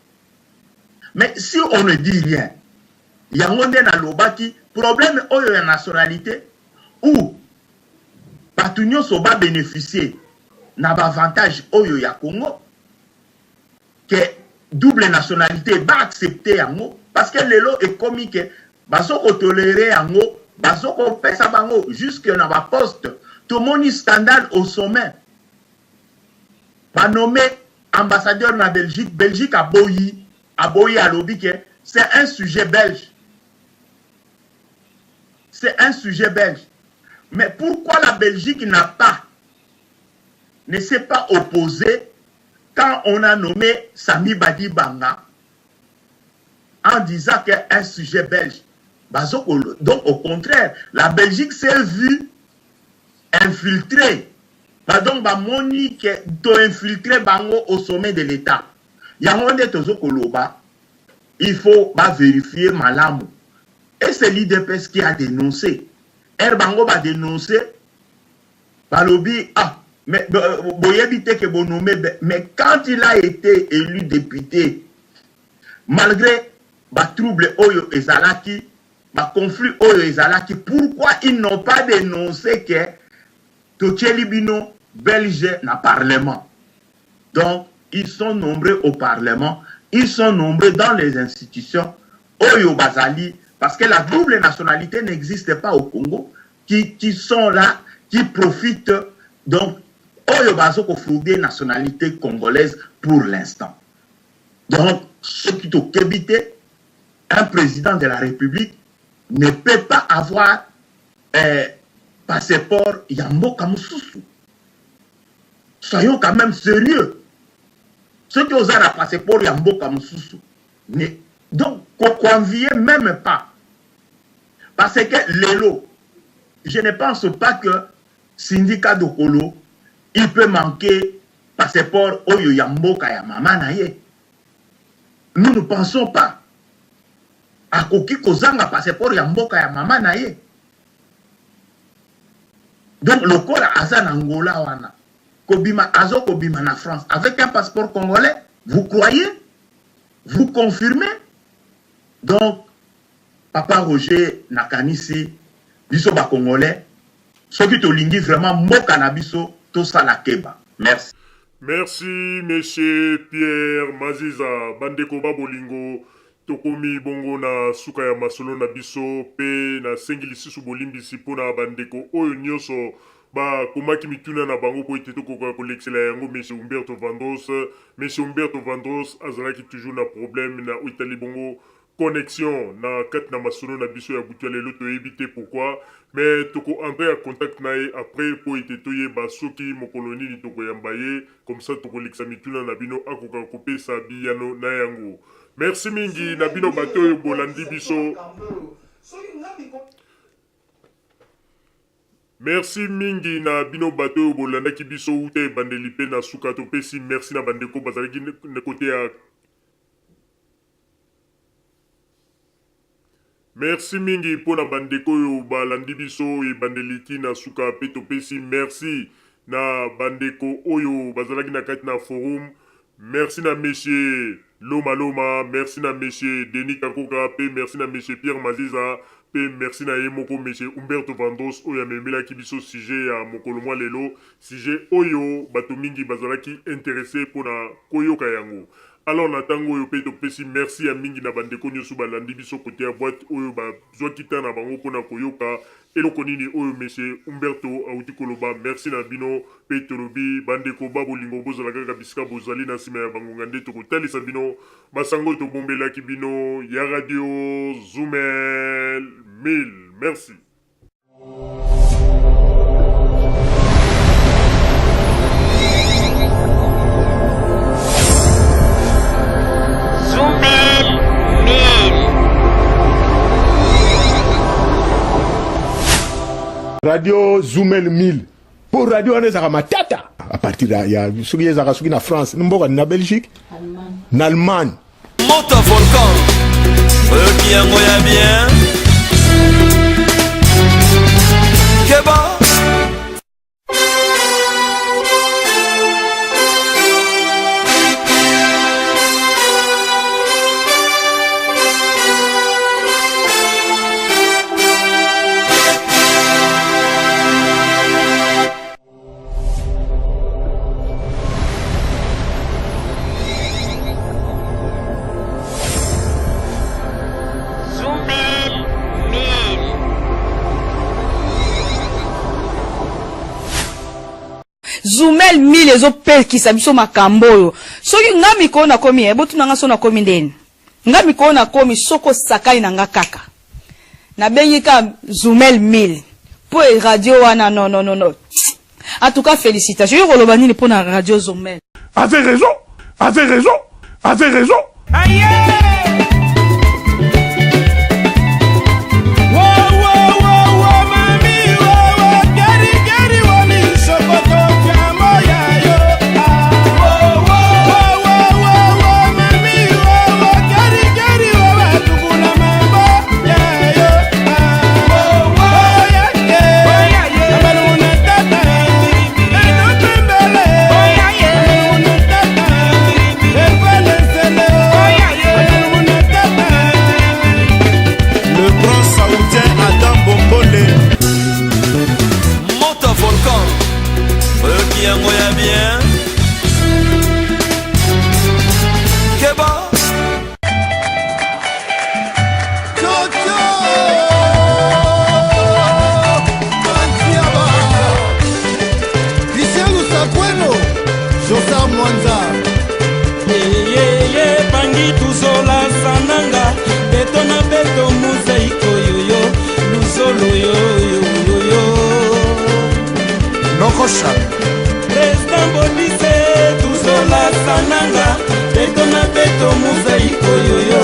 Mais si on ne dit rien, yango nde nalobaki problème oyo ya nationalite ou batu nionso ba beneficier na ba avantages oyo ya Congo que double nationalite ba accepter yango parce que lelo ekomi que bazo ko tolerer yango bazo ko pesa bango jusque na ba postes tomoni scandale au sommet Ba nomme ambassadeur na Belgique, Belgique aboyi, aboyi alobi que c'est un sujet belge. C'est un sujet belge. Mais pourquoi la Belgique n'a pas, ne s'est pas opposée quand on a nommé Sami Badibanga en disant qu'un sujet belge. Donc au contraire, la Belgique s'est vue infiltrée Ba donc ba moni que to infiltrer bango au sommet de l'etat. Yango nde tozo koloba il faut ba verifier malamu. Et c'est l'UDPS qui a denoncé. Heure bango ba denoncer balobi ah mais boyebi te que bo nommer mais quand il a été élu député malgré ba troubles oyo ezalaki ba conflits oyo ezalaki pourquoi ils n'ont pas denoncé que Totieli bino belge na parlement donc ils sont nombreux au parlement ils sont nombreux dans les institutions oyo bazali parce que la double nationalite n'existe pas au Congo qui, qui sont là qui profitent donc oyo bazo ko frauder nationalité congolaise pour l'instant donc soki tokebi te un président de la République ne peut pas avoir eh, passeport ya mboka mosusu. Soyons quand même sérieux. Soki oza na passeport ya mboka mosusu, ne, donc kokoenvier même pas. Parce que lelo, je ne pense pas que Cindy Kadokolo, il peut manquer passeport oyo ya mboka ya mama na ye. Nous ne pensons pas. Akoki kozanga passeport ya mboka ya mama na ye. Donc lokola aza na Angola wana, kobima azo kobima na France avec un passeport congolais, vous croyez? Vous confirmez? Donc papa Roger nakanisi biso ba congolais soki tolingi vraiment mboka na biso tosala keba. Merci. Merci monsieur Pierre Maziza bandeko ba bolingo tokomi bongo na suka ya masolo na biso pe nasengi lisusu bolimbisi pona bandeko oyo nioso ba komaki mituna na bango po ete tokoka kolekisela yango monsieur Humberto Vandros. Monsieur Humberto Vandros azalaki toujours na problème na oyo etali bongo connexion na kati na masolo na biso ya butu ya lelo toyebi te pourquoi mais toko entrer en contact na ye après po ete toyeba soki mokolo nini tokoyamba ye comme ça tokolekisa mituna na bino akoka kopesa biyano na yango. Merci mingi na bino bato oyo bolandi biso. Merci mingi na bino bato oyo bolandaki biso wuta ebandeli pe na suka. Topesi merci na bandeko bazalaki na kote ya Merci mingi pona bandeko oyo balandi biso ebandeli ti na suka pe topesi merci na bandeko oyo bazalaki na kati na forum. Merci na monsieur Loma Loma, merci na monsieur Denis Kakoka pe merci na monsieur Pierre Maziza pe merci na ye moko monsieur Humberto Vandros oyo amemelaki biso sujet ya mokolo mwa lelo, sujet oyo bato mingi bazalaki interesse pona koyoka yango. Alors na tango oyo pe topesi merci ya mingi na ba ndeko nioso balandi biso cote ya boite oyo ba zwaki temps na bango pona koyoka eloko nini oyo monsieur Humberto awuti koloba merci na bino pe tolobi ba ndeko ba bolingo bozala kaka bisika bozali na sima ya ba ngonga nde tokotalisa bino ba sango tobombelaki bino ya radio Zumel 1000 merci. Radio Zumel 1000 po radio wana ezalaka matata à partir ya soki ezalaka soki na France mboka na Belgique na Allemagne Moto volcan oyoki yango ya bien keba. Zumel 1000 ezopekisa biso makambo oyo soki nga mikolo nakomi eh, botuna nga so nakomi ndeni nga mikolo nakomi soki osakani na nga kaka nabengi ka Zumel 1000 po radio wana non non non non. En tout cas felicitations yo koloba nini pona radio Zomel. Avait raison, avait raison, avait raison. Aïe! Le grand saoudien Adam Bombole. Moto volcan. Oyoki yango ya bien. Keba. Beto na beto mozaiko yoyo luzolo yoyoyoyo Nokosha President Bodise tuzola sananga beto na beto mozaiko yoyo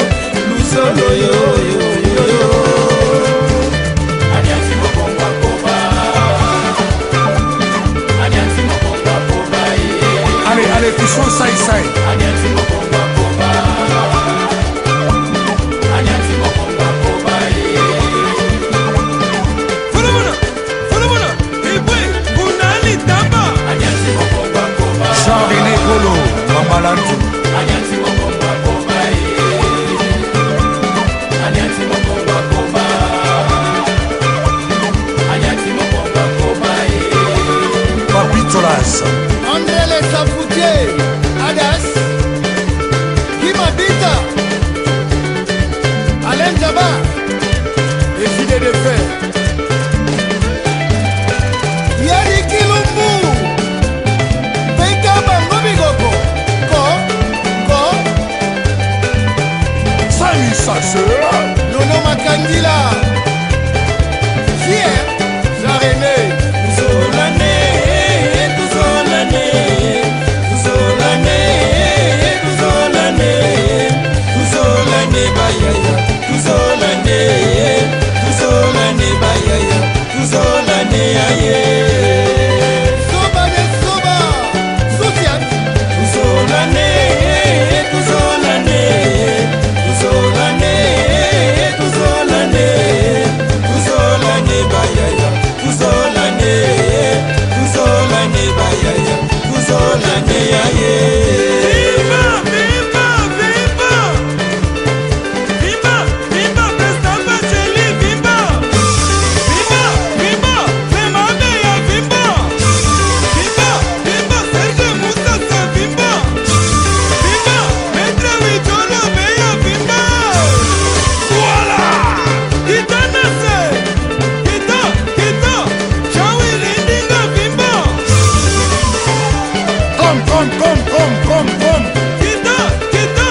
luzolo yoyoyoyo Aliansi Mokongo Koba Aliansi Mokongo Koba Allez, allez, touchons sai sai. Aliansi Mokongo Koba Aliansi Mokongo Koba Fulumuna Fulumuna Ibwe. Base. Nono Makandila. Fier. Jean-René. Tuzolane, tuzolane, tuzolane, tuzolane, tuzolane bayaya, tuzolane, tuzolane bayaya, tuzolane aye. Soba de soba. Sotiat. Tuzolane, tuzolane, tuzolane, tuzolane, tuzolane bayaya, tuzolane, tuzolane bayaya, tuzolane aye. Viva, viva, viva! Viva, viva, President Bacheli, viva! Viva, viva, Semabeya, viva! Viva, viva, Serge Moussassa, viva! Viva, Maître Wijolo, Beya, viva! Voilà! Kitanase! Kita, kita, Jean-Willy Ndinga, viva! Kom, kom, kom, kom, kom, kom. Kita, kita,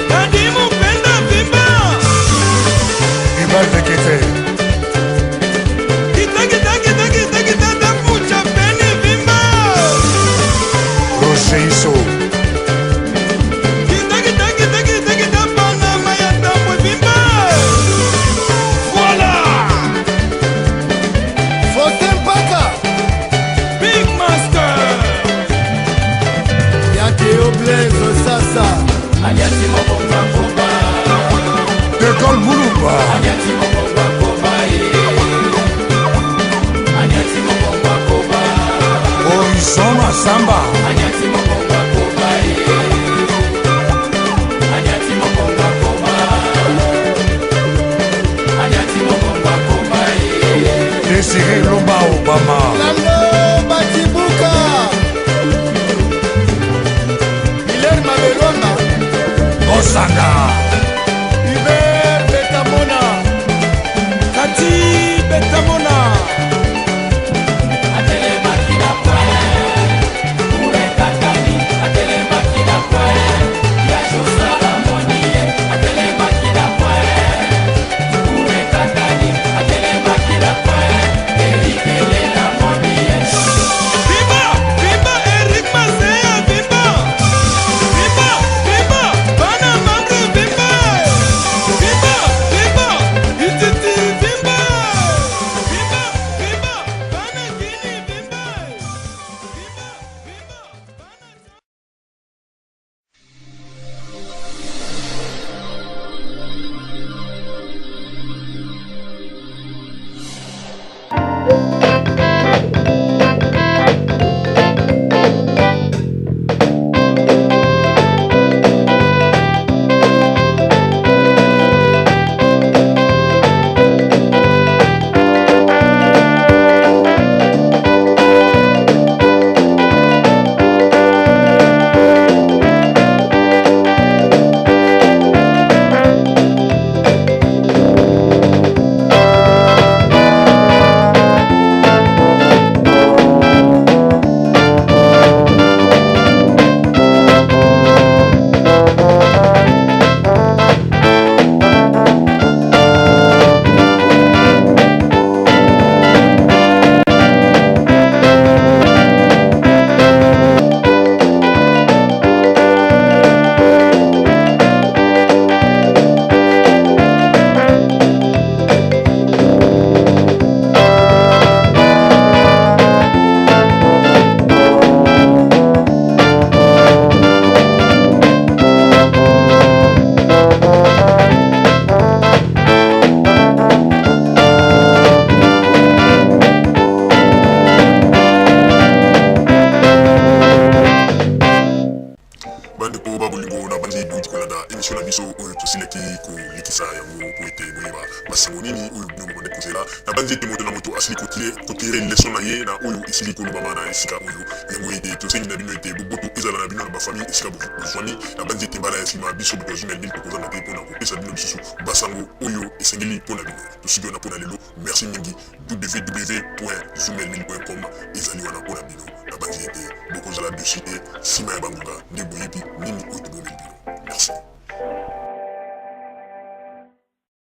Kadimu Penda, viva! Ibal Tekete. Kita, kita, kita, kita, kita, Dafucha, Beni, viva! Roger Iso. Kita, kita, kita, kita, kita, Panama ya Tambwe, viva! Voilà! Faustin Mpaka. Big Master! Yakeo Blaise Sasa. De Gaulle Moulumba. Horizon Massamba. Désiré Lomba Obama. Lando Batibuka. Hilaire Mabelonga. Osanga. Hubert Betamona. Kati Betamona. Viva, viva Eric Masea, viva! Viva, viva, Bana Mambre, viva! Viva, viva, Ititi, viva! Viva, viva, Bana Guinea, viva! Viva, viva, Bana... Bandeko ba bolingo, na banzi bouti kolanda émission na biso oyo tosilaki kolekisa yango po ete boyeba basango nini oyo bino bobande kozela. Na banzi ete moto na moto asili kotirer leçon na ye na oyo esili kolobama na esika oyo. Yango ete tosengi na bino ete boboto ezala na bino na bafamille esika bozwami. Na banzi ete mbala ya nsima, biso bato ya Zumel 1000 tokozanga te mpona kopesa bino lisusu basango oyo esengeli mpona bino. Tosuki wana mpona lelo. Merci mingi.